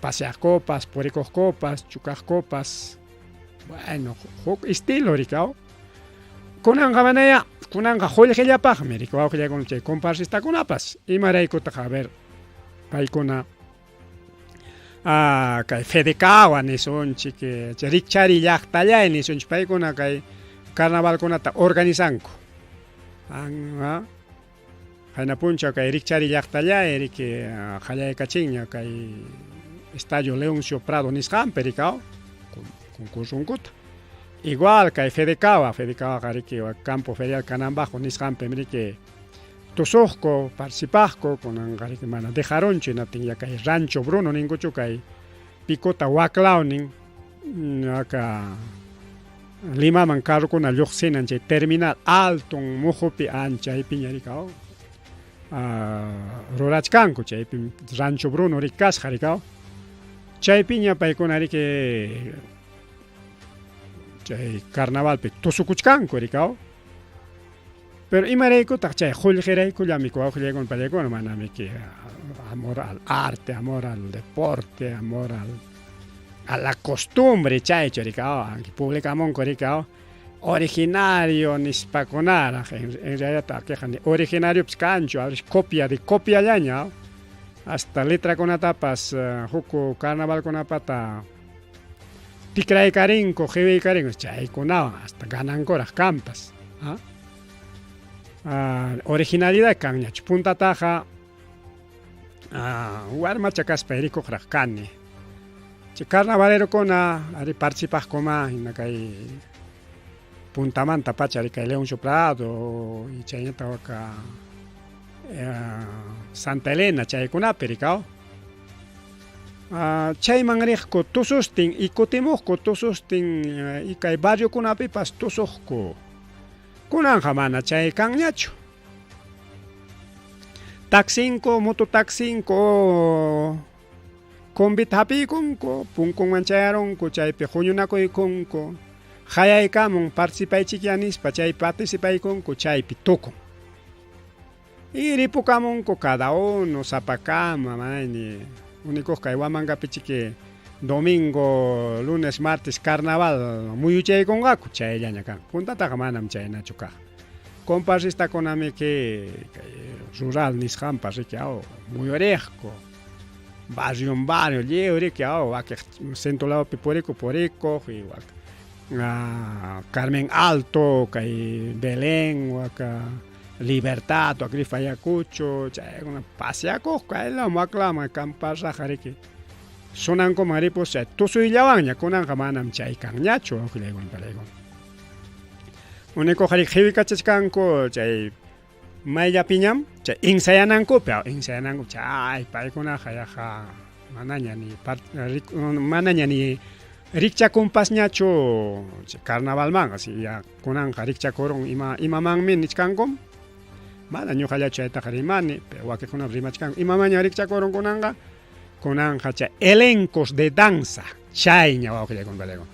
paseaqkupas purikuqkupas chukaqkupas bueno huk estilo rikaw kunanqa manaya kunanqa qullqillapaqmi riki wawqillaykuna chay comparsistakunapas imaraykutaq a ver paykuna kay Fedecawa nisunchik chay rikchari llaqtallay nisunchik paykuna kay carnavalkunata organizanku qayna punchaw kay rikchari llaqtallay riki qallaykachinña kay Estadio Leoncio Prado nisqanpi rikaw concursunkuta igual kay Fedecawa Fedecawaqa riki campo ferial Canambajo nisqanpi riki tusuqku participaqku kunanqa riki mana dejarunchu hinaptin ya kay Rancho Bruno ninkuchu kay Picota waklawnin aka Limaman carrokuna lluqsinan chay terminal alton muhupi anchaypiña rikaw rurachkanku chaypi Rancho Bruno riki kasqa rikaw chaypiña paykuna riki chay carnavalpi tusukuchkanku rikaw pero imaraykutaq chay qullqiraykullami wawqillaykuna pallaykuna manamiki amor al arte, amor al deporte, amor al a la costumbre chaychu rikaw publicamunku rikaw originario nispakunaraq en realidad akiqa ni originariopas kanchu copia de copiallaña hasta letrakunatapas huk carnavalkunapata tikraykarinku qiwiykarinku chaykunawan hasta ganankuraq kanpas originalidad kanñachu puntataqa warmacha kaspa rikuqraq kani chay carnavalerokuna ari participaqkuma hina kay puntamanta pacha ari kay Leoncio Prado y chaynata waka Santa Elena chaykunapi rikaw chayman riqku tusustin y kutimuqku tusustin y kay barriokunapipas tusuqku kunanqa mana chay kanñachu taxinku mototaxinku combita hapiykunku punkunman chayarunku chaypi huñunakuykunku hayaykamun participaychikya nispa chay participaykunku chaypi tukun y ripukamunku cada uno sapakama mayni unikuq kay Huamangapichiki domingo, lunes, martes carnaval muyuchaykunqaku chayllaña kan puntataqa manam chaynachu kaq comparsistakunamiki kay rural nisqanpas riki aw muyuriqku barrio en barrio lliw riki aw wakiq centro lawpi purikuq purikuq y wak Carmen Alto kay Belén waka Libertad wak Grifa Ayacucho chaykuna paseakuqku kaylaman waklaman kamparraqa riki sunankuman ripus chay tusuyllawanña kunanqa manam chay kanñachu wawqillaykuna palaykuna unikuqa riki qiwikachachkanku chay mayllapiñam chay ensayanankupi ensayanankupi chay paykunaqa yaqa manaña ni manaña ni rikchakunpasñachu chay carnavalmanqa si ya kunanqa rikchakurun imamanmi nichkankum mana ñuqallachu chaytaqa rimani pero wakiqkunapas rimachkanku imamanña rikchakurun kunanqa kunanqa chay elencos de danza chayña wawqillaykuna palaykuna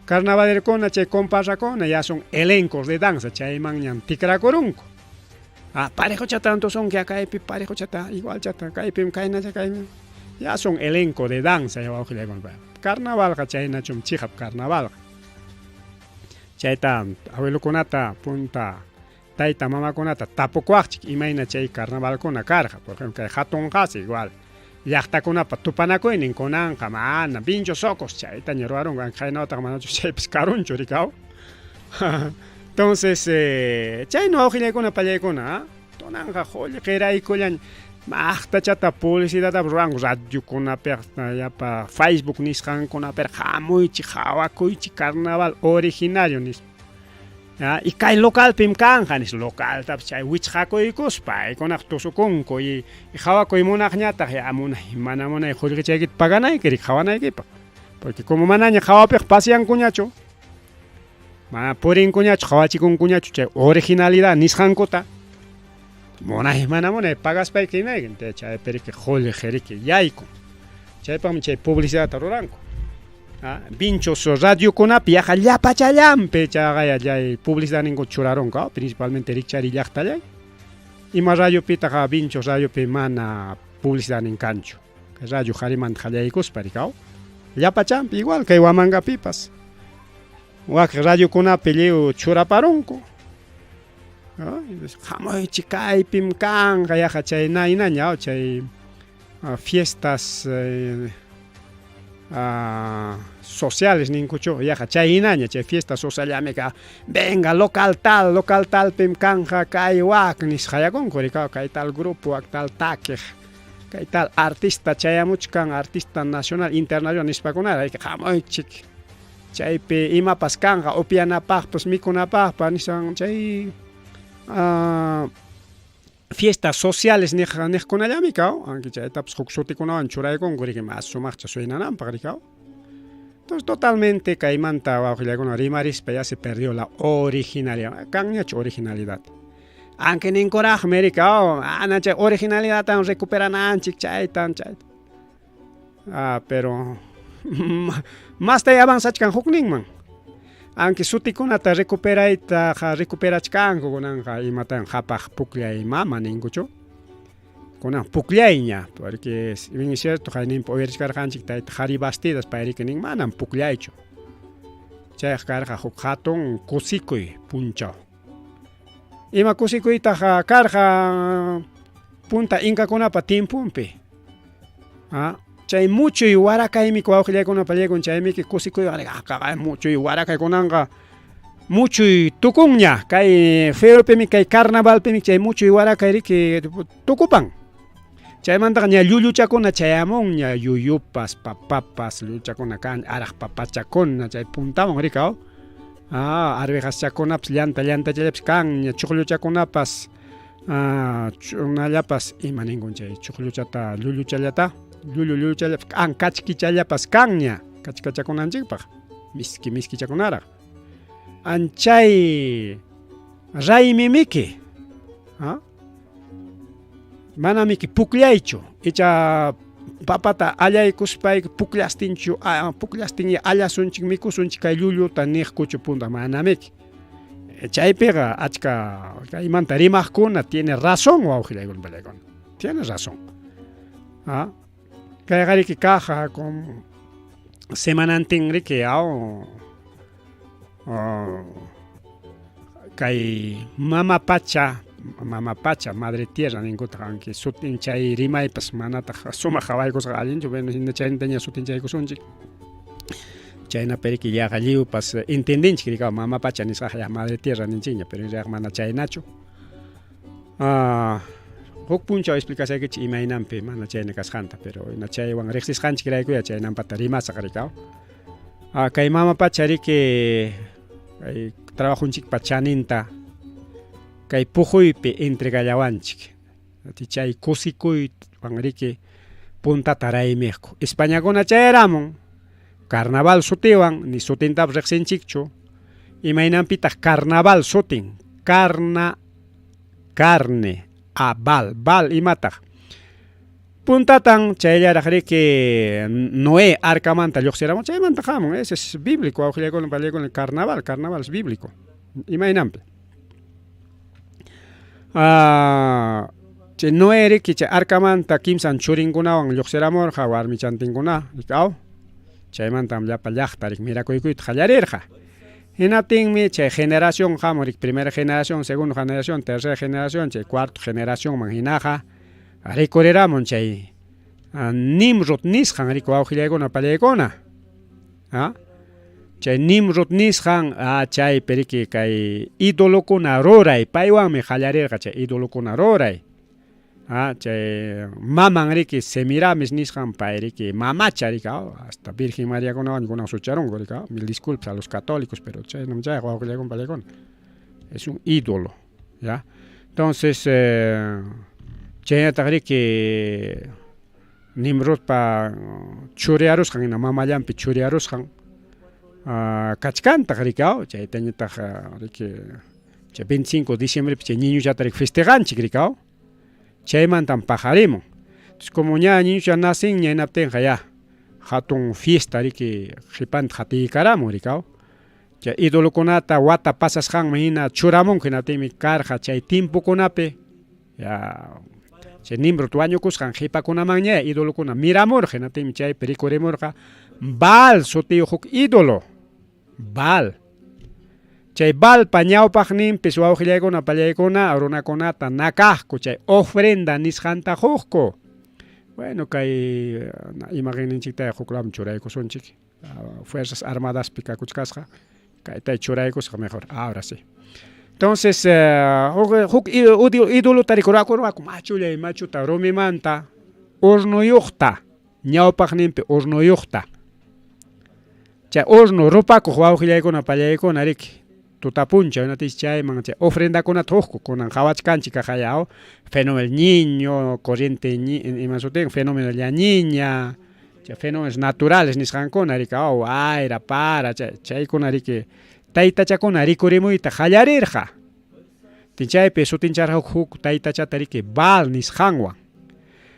carnavalerkuna chay comparsakuna ya son elencos de danza chaymanñam tikrakurunku parejochata tusunki kaypi parejochata igualchata kaypim kaynalla kaymi Ya son elenco de danza wawqillaykuna. Carnavalqa chaynachum chiqap carnavalqa. Chayta abuelokunata punta tayta mamakunata tapukuwaqchik imayna chay carnavalkuna karqa. Por ejemplo, kay hatun qasi igual. Llaqtakunapa tupanakuynin kunanqa mana Vinchos Socos chaytaña ruwarunku qhaynawataqa manachu chaypas karunchu rikaw. Entonces, chayna wawqillaykuna pallaykuna, tunanqa qullqiraykullaña maqtachata publicidadtapas ruwanku radiokunapiqa yapa Facebook nisqankunapiqa hamuychik qhawakuychik carnaval originario nispa. Y kay localpim kanqa nispa localtapas chay wichqakuykuspa paykunaqa tusukunku y qhawakuy munaqñataq ya munay mana munay qullqichaykita paganayki riki qhawanaykipaq porque como manaña qhawapiqa paseankuñachu mana purinkuñachu qhawachikunkuñachu chay originalidad nisqankuta munay mana munay pagaspayki hinayki chaypi riki qullqi riki yaykun chaypaqmi chay publicidadta ruranku. Vinchos radiokunapi yaqa llapachallanpi chayqaya chay publicidadninku churarunku principalmente rikchari llaqtallay ima radiopitaqa Vinchos radiopi mana publicidadnin kanchu kay radio qarimanta qallaykuspa rikaw llapachanpi igual kay Huamangapipas wak radiokunapi lliw churaparunku hamuychik kaypim kanqa yaqa chay naynaña chay fiestas sociales ninkuchu yaqa chay hinaña chay fiesta socialllami venga local tal local talpim kanqa kay wak nisqayakunku rikaw kay tal grupo wak tal takiq kay tal artista chayamuchkan artista nacional internacional nispakunara hamuychik chaypi imapas kanqa upianapaqpas mikunapaqpas nispan chay fiestas sociales niqkunallami kaw aunque chaytapas huk sutikunawan churaykunku riki mas sumaqcha suynananpaq rikaw. Entonces totalmente kaymanta wawqillaykuna rimarispa ya se perdió la originalidad kanñachu originalidad aunque ninkuraqmi rikaw ana chay originalidadtan recuperananchik chaytan chayta pero mastay avanzachkan hukninman aunque sutikunata recuperaytaqa recuperachkanku kunanqa imatan qhapaq pukllay mama ninkuchu kunan pukllayña porque bien es cierto qayninpi uyarichkarqanchik tayta Jari Bastidas payriki nin manam pukllaychu chayqa karqa huk hatun kusikuy punchaw ima kusikuytaq karqa punta inkakunapa tiemponpi chay muchuy warakaymi wawqillaykuna pallaykun chaymiki kusikuyqa muchuy warakay kunanqa muchuy tukunña kay febreropimi kay carnavalpimi chay muchuy warakay riki tukupan chaymantaqa ña llulluchakuna chayamunña yuyupas papapas llulluchakuna kan araq papachakuna chay puntawan rikaw arvejachakunapas llanta llantachallapas kanña chuqlluchakunapas chunallapas ima ninkun chay chuqlluchata llulluchallata llullu llulluchallapas kan kachkichallapas kanña kachkachakunanchikpaq miski miskichakunaraq anchay raymimiki manamiki pukllaychu icha papata allaykuspayki pukllastinchu pukllastin allasunchik mikusunchik kay llulluta niqkuchu punta manamiki chaypiqa achka kaymanta rimaqkuna tiene razón wawqillaykuna pallaykuna tiene razón kayqa riki kaq con semanantin riki kay mama pacha mama pacha madre tierra ninkutaq aunque sutin chay rimaypas manataq sumaq qhawaykusqa allinchu bueno chaytaña sutinchaykusunchik chaynapi riki yaqa lliwpas entendinchik rikaw mama pacha nisqaqa ya madre tierra ninchikña pero en mana chaynachu huk punchaw explicasaykichik imaynanpi mana chayna kasqanta pero chaywan riqsisqanchikraykuya chaynanpata rimasaq rikaw kay mama pacha riki kay trabajunchikpa chaninta kay puquypi entregallawanchik chay kusikuywan riki puntata raymiqku Españakuna chayaramun carnaval sutiwan ni sutintapas riqsinchikchu imaynanpitaq carnaval sutin carna carne aval val imataq puntatan chayllaraq riki Noé arcamanta lluqsiramun chaymanta hamun ese es bíblico wawqillaykuna pallaykuna carnaval carnaval es bíblico imaynanpi. Chay Noé riki chay arcamanta kimsan churinkunawan lluqsiramurqa warmichantinkuna, rikaw. Chaymantam llapa llaqta rik mirakuykuyta qallarirqa. Hinaptinmi chay generación hamun rik primera generación, segunda generación, tercera generación, chay cuarto generacionman hinaqa rikuriramun chay Nimrod nisqan rik wawqillaykuna pallaykuna. ¿Ah? Chay Nimrod nisqan chaypi riki kay idolokuna ruray, paywanmi qallarirqa chay idolokuna ruray. Chay maman riki Semiramis nisqan pay riki mamacha riki, hasta Virgen Mariakunawan kunan sucharunku riki, mil disculpas a los católicos, pero chaynam chayqa wawqillaykuna pallaykuna. Es un ídolo, ya. Entonces, chaynataq riki Nimrodpa churiarusqan hina mamallanpi churiarusqan kachkantaq riki, chaytañataq riki chay 25 de diciembrepi chay ñiñuchata riki festejanchik riki, chaymantam paqarimun. Entonces como ña ñiñucha nacinña hinaptinqa ya hatun fiesta riki qhipanta qatiykaramun riki, chay idolokunata wata pasasqanman hina churamunku hinaptinmi karqa chay tiempokunapi ya chay Nimrod wañukusqan qhipakunamanña idolokuna miramurqa, hinaptinmi chaypi rikurimurqa Baal sutiyuq huk ídolo. Baal. Chay Baalpa ñawpaqninpis wawqillaykuna pallaykuna runakunata nakaqku chay ofrenda nisqanta quqku. Bueno, kay imagenninchikta huk lawman churaykusunchik. Fuerzas Armadaspi kakuchkasqa kayta churaykusqa mejor. Ahora sí. Entonces, huk ídolota rikurakurqaku machullay machuta rumimanta hornoyuqta, ñawpaqninpi hornoyuqta. Chay horno rupakuq wawqillaykuna pallaykuna riki tuta punchaw hinaptinsi chayman chay ofrendakunata huqku kunan qawachkanchik kaqaya fenómeno el niño, corriente ima sutin fenómeno la niña, chay fenómenos naturales nisqankuna riki wayra, para, chay chaykuna riki taytachakuna rikurimuyta qallarirqa. Tin chaypi sutincharqa huk taytachata riki Baal nisqanwan.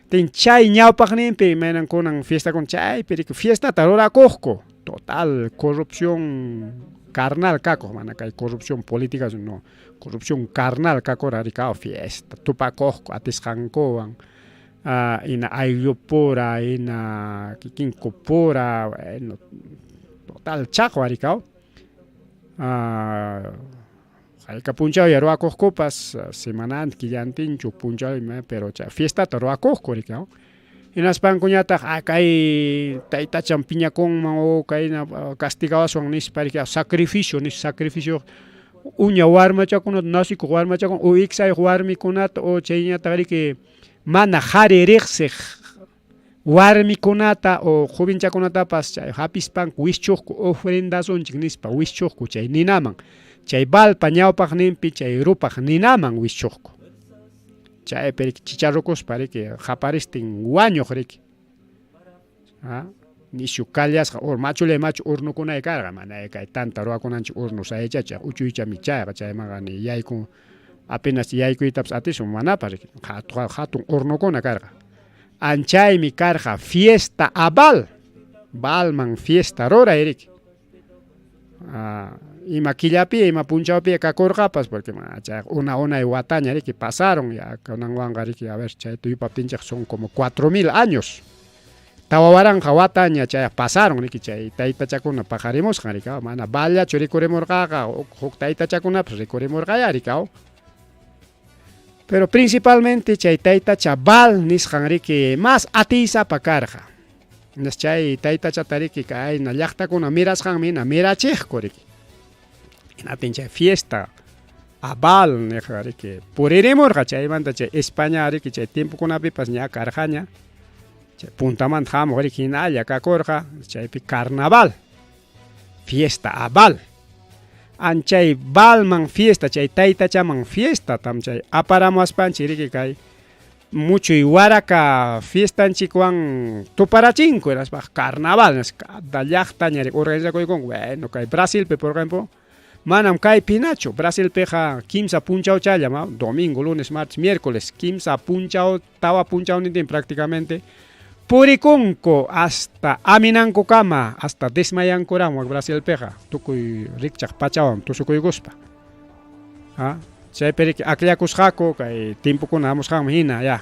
Tin chay ñawpaqninpi imaynan kunan fiestakuna chaypi riki fiestata rurakuqku. Total corrupción carnal kakuq, mana kay corrupción política no, corrupción carnal kakura riki fiesta tupakuqku atisqankuwan hina ayllupura, hina kikinkupura, bueno, total chaqwa riki hayka punchawlla ruwakuqkupas semanantin, killantinchu punchaw ima, pero chay fiestata ruwakuqku riki. Hinaspankuñataq kay taytachan piñakunman o kayna castigawasun nispa riki sacrificio nispa sacrificio uña warmachakunata nacikuq warmachakuna o iksayuq warmikunata o chayñataq riki mana qhari riqsiq warmikunata o jovenchakunatapas chay hapispanku wischuqku ofrendasunchik nispa wischuqku chay ninaman, chay Baalpa ñawpaqninpi chay rupaq ninaman wischuqku. Chaypi riki chicharrukuspa riki qaparistin wañuq riki. Nisyu kallasqa machullay machu hornokunay karqa, mana kay tanta ruwakunanchik horno sayaychacha uchuychami chayqa chaymanqa ni yaykun apenas yaykuytapas atisun manapas riki hatun hornokuna karqa. Anchaymi karqa fiesta a Baal, Baalman fiesta ruray riki. Ima killapi ima punchawpi kakurqapas porque chayqa una unay wataña riki pasaron ya kunanwanqa riki a ver chayta yupaptinchik son como 4000 años. 4000 wataña chayqa pasaron riki chay taytachakuna paqarimusqan riki mana Baallachu rikurimurqaqa huk taytachakunapas rikurimurqaya riki. Pero principalmente chay taytacha Baal nisqan riki mas atiysapa karqa. Chay taytachata riki kayna llaqtakuna mirasqanmi hina mirachiqku riki. Hinaptin chay fiesta a Baal niqqa riki puririmurqa chaymanta chay España riki chay tiempokunapipas ña karqaña. Chay puntamanta hamuq riki hinalla kakurqa chaypi carnaval, fiesta a Baal. Anchay Baalman fiesta, chay taytachaman fiesta tam chay aparamuaspanchik riki kay muchuy waraka fiestanchikwan tuparachinku hinaspa carnaval cada llaqtaña riki organizakuykunku. Bueno, kay Brasilpi por ejemplo manam kaypi hinachu, Brasilpiqa kimsa punchawchallam, domingo, lunes, martes, miércoles, kimsa punchaw, tawa punchawnintin prácticamente purikunku hasta aminankukama, hasta desmayankurama Brasilpiqa tukuy rikchaq pachawan tusukuykuspa. Chaypi riki akllakusqaku kay tiempokuna hamusqanman hina ya.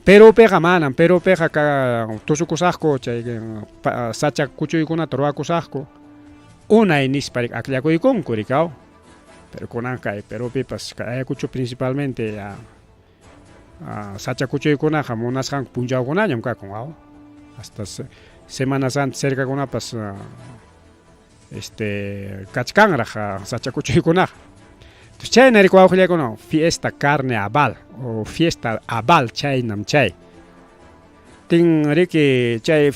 Perupiqa manam, Perupiqa ka tusukusaqku chay sacha kuchuykunata ruwakusaqku unay nispa riki akllakuykunku riki aw. Pero kunan kay Perupipas kay Ayacucho principalmente ya sacha kuchuykunaqa munasqanku punchawkunañam kakun aw. Hasta Semana Santa cercakunapas este kachkanraq sacha kuchuykunaqa. Entonces chayna riki wawqillaykuna fiesta carne abal o fiesta abal chaynam chay. Tin riki chay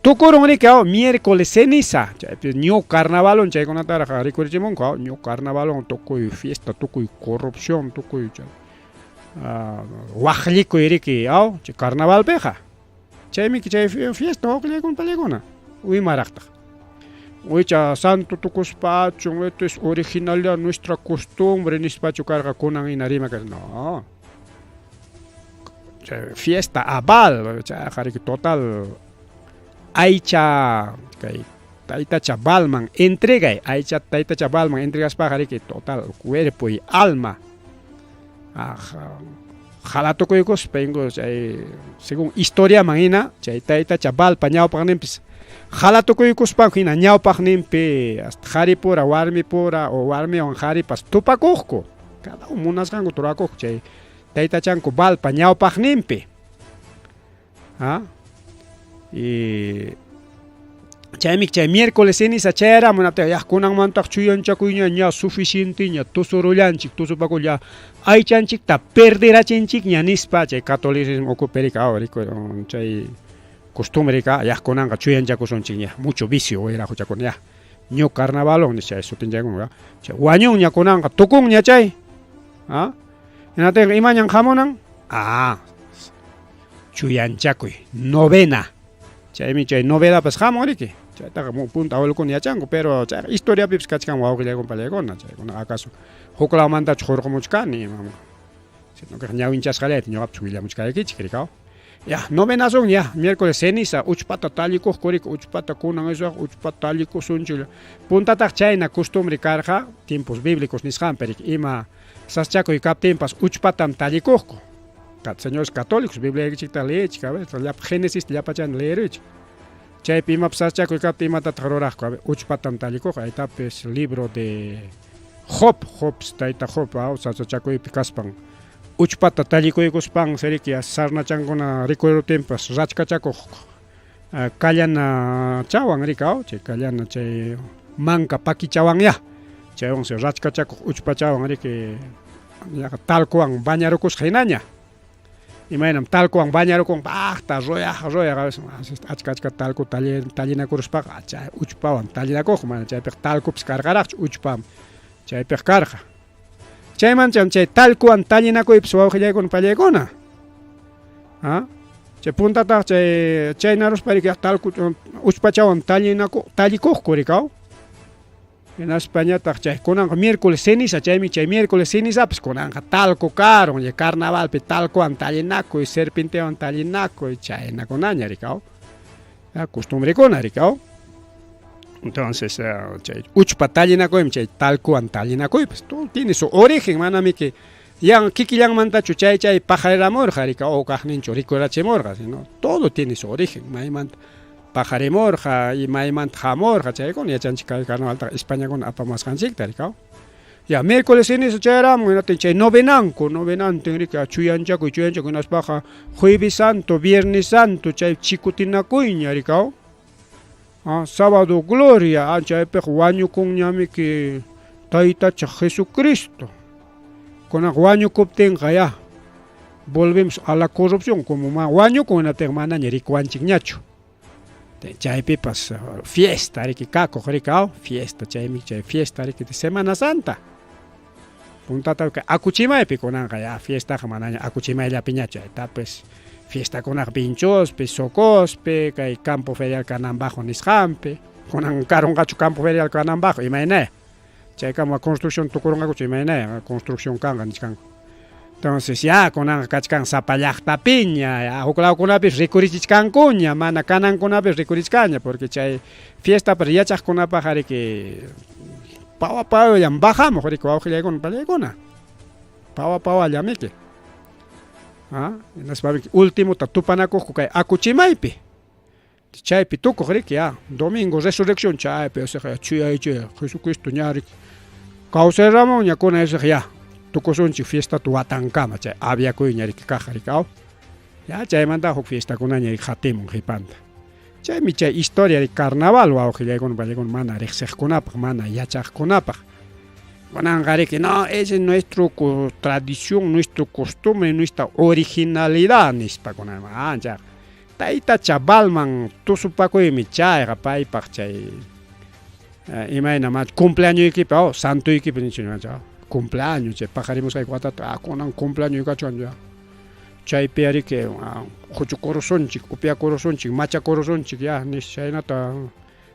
tukurun riki aw miércoles ceniza chaypi ñu carnavalon chaykunataraq rikurichimunku aw ñu carnavalon tukuy fiesta tukuy corrupción tukuy chay waqllikuy riki aw chay carnavalpiqa. Chaymi chay fiesta wawqillaykuna pallaykuna wimaraqtaq. Wicha santo tukuspachun, esto es originalidad nuestra costumbre nispachu karqa kunan hina rima kasqa. No. Chay fiesta abal, chayqa riki total aycha kay taytacha Baalman entregay, aycha taytacha Baalman entregaspaqa riki total cuerpo y alma. Jalatukuykuspa ingu chay según historiaman hina chay taytacha Baalpa ñawpaqninpis jalatukuykuspanku hina ñawpaqninpi hasta qharipura warmipura o warmiwan qharipas tupakuqku cada uno munasqankuta rurakuqku chay taytachanku Baalpa ñawpaqninpi. ¿Ah? Y chaymi chay miércoles ceniza chayaramun ya kunanmantaq chuyanchakuyña ña suficienteña tusurullanchik tusupakulla aychanchikta perderachinchikña nispa chay catolicismo ukupirika chay costumbreka ya kunanqa chuyanchakusunchikña mucho vicio wiraquchakuna ya ñu carnavalón chay sutinchaykuna chay wañunña kunanqa tukunña chay ¿ah? Hinaptinqa imañan hamunan ah chuyanchakuy novena chaymi chay novenapas hamun riki chaytaqa punta abuelokuna yachanku pero chayqa historiapipas kachkan wawqillaykuna pallaykuna chaykuna acaso huk lawmantachu hurqumuchkani imam sino que ñawinchasqallayta ñuqapas willamuchkaykichik rikaw ya novenasun ya miércoles ceniza uchpata tallikuqku riki uchpata kunan isaq uchpata tallikusunchik puntataq chayna costumbre karqa tiempos bíblicos nisqanpi riki ima saschakuy kaptinpas uchpatam tallikuqku señores católicos bibliaykichikta leeychik a ver llapa Génesis llapachana leeruychik chaypi imapas saschakuy kaptin imatataq ruraqku a ver uchpatam tallikuq aytapis libro de Job Job tayta Job aw sasachakuypi kaspan uchpata tallikuykuspan riki sarnachankuna rikuriruptinpas rachkachakuq kallana chawan riki aw chay kallana chay manka pakichawanya chaywansi rachkachakuq uchpachawan riki yaqa talcowan bañarukusqa hinaña imaynam talcowan bañarukun paqta royaq royaq a veces achka achka talco tallinakuruspaqa chay uchpawan tallinakuq mana chaypiqa talcopis karqaraqchu uchpam chaypiqa karqa chaymancham chay talcowan tallinakuypis wawqillaykuna pallaykuna ¿ah? Chay puntataq chay chaynaruspa riki talco uchpachawan tallinaku tallikuqku rikaw hinaspañataq chay kunanqa miércoles ceniza chaymi chay miércoles cenizapas kunanqa talco karun ya carnavalpi talcowan tallinakuy serpentewan tallinakuy chaynakunaña rikaw costumbrekuna rikaw entonces chay uchpa tallinakuymi chay talcowan tallinakuypas todo tiene su origen manamiki yan kikillanmantachu chay chay paqariramurqa rikaw o kaqninchu rikurachimurqa sino todo tiene su origen maymanta paqarimurqa y maymanta hamurqa chaykuna yachanchik kay carnavaltaqa Españakuna apamusqanchikta rikaw ya miércoles ceniza chayaramun hinaptin chay novenanku novenantin riki chuyanchakuy chuyanchakuy hinaspaqa jueves santo viernes santo chay chikutinakuyña rikaw sábado gloria chaypiqa wañukunñamiki taytacha Jesucristo kunanqa wañukuptinqa ya volvemos a la corrupción como wañukun hinaptinqa manaña rikuwanchikñachu chaypipas fiesta riki kakuq riki aw fiesta chaymi chay fiesta riki de Semana Santa puntata Akuchimaypi kunanqa ya fiestaqa manaña Akuchimayllapiñachu chaytapis fiestakunaqa Vinchospi Socospi kay Campo Ferial Canambajo nisqanpi kunan karunqachu Campo Ferial Canambajo imaynaya chaykama construcción tukurunqakuchu imaynaya construcción kanqa nichkanku entonces ya kunanqa kachkan sapa llaqtapiña ya huk lawkunapis rikurichichkankuña mana kanankunapis rikurichkaña porque chay fiestapas yachaqkunapaq riki pawa pawallam bajamuq riki wawqillaykuna pallaykuna. Pawa pawallamiki. Ah, hinaspa ultimuta tupanakuqku kay akuchimaypi. Chaypi tukuq riki ya, domingo resurrección chaypi así chuyay chuyay Jesucristo ña riki kawsayramunña kuna esaq ya tukusunchik fiestata watankama chay aviakuyña riki kaq riki aw. Ya chaymanta huk fiestakunaña riki qatimun qhipanta. Chaymi chay historia riki carnaval wawqillaykuna pallaykuna mana riqsiqkunapaq mana yachaqkunapaq. Kunanqa riki no ese es nuestro tradición, nuestro costumbre, nuestra originalidad nispa kunan ancha Taytacha Balman tusupakuymi chayqa paypaq chay imayna ma cumpleañoykipi oh santoykipi nichu cumpleaños chay paqarimusqayki watata ah kunan cumpleañoy kachkan ya chaypi ariki huchukurusunchik upiakurusunchik machakurusunchik ya nis chaynata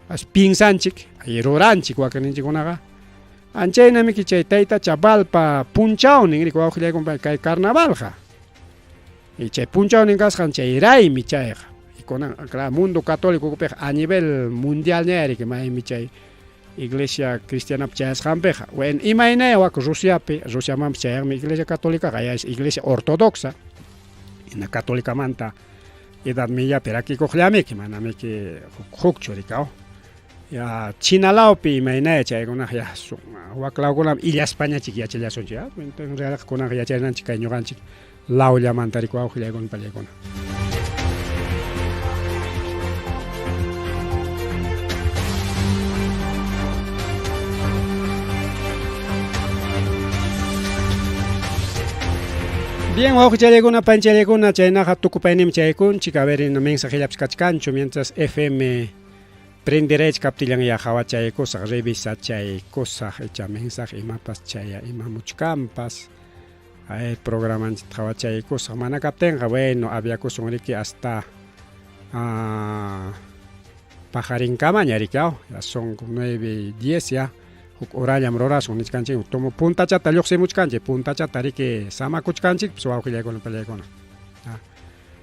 as piensanchik y ruranchik wakinninchikkunaqa anchaynamiki chay taytacha Balpa punchawnin riki wawqillaykunpa kay carnavalqa. Y chay punchawnin kasqan chay raymi chayqa. Y kunan claro, mundo católico ukupiqa a nivel mundialña riki maymi chay iglesia cristianapi chayasqanpiqa. Bueno, imaynaya wak Rusiapi, Rusiamanpas chayanmi iglesia católicaqa, ya es iglesia ortodoxa. Hina católicamanta edad mediapi rakikuqllamiki, manamiki hukchu riki aw. Ya China lawpi imaynaya chaykunaqa ya wak lawkunam illaspañachik yachallasunchik ya. En realidad kunanqa yachananchik kay ñuqanchik lawllamanta riki wawqillaykuna pallaykuna. Bien, wawqichallaykuna, panchallaykuna, chaynaqa tukupayninmi chaykunchik. A ver, mensajellapas kachkanchu mientras FM prenderech kaptillan ya qawachaykusaq, revisachaykusaq, icha mensaje imapas chaya imamuchkanpas. Ay, programanchikta qawachaykusaq. Mana kaptinqa, bueno, aviakusun riki hasta paqarinkamaña riki, aw, ya son 9:10 ya. Huk horallam rurasun nichkanchik. Tumu puntachata lluqsimuchkanchik, puntachata riki samakuchkanchikpas wawqillaykuna pallaykuna.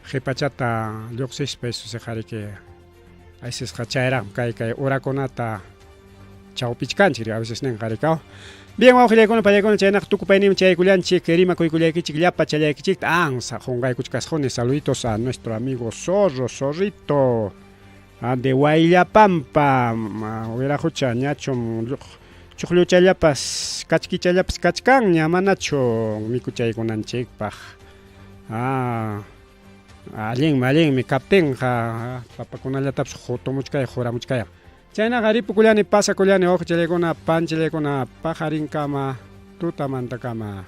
Qhipachata lluqsispa isusqa riki aysisqa chayraqmi kay kay horakunata chawpichkanchik a veces ninqa riki aw. Bien wawqillaykuna pallaykuna chaynaqa tukupayninmi chaykullanchik rimakuykullaykichik llapa challaykichikta ansa qunqaykuchkasquni saluditos a nuestro amigo Zorro Zorrito de Wayllapampa wiraqucha ñachum chuqlluchallapas kachkichallapas kachkanña manachu mikuchaykunanchikpaq allinmi allinmi kaptinqa papakunallatapas qutumuchkaya quramuchkaya chaynaqa ripukullani pasakullani wawqichallaykuna panchallaykuna paqarinkama tutamantakama.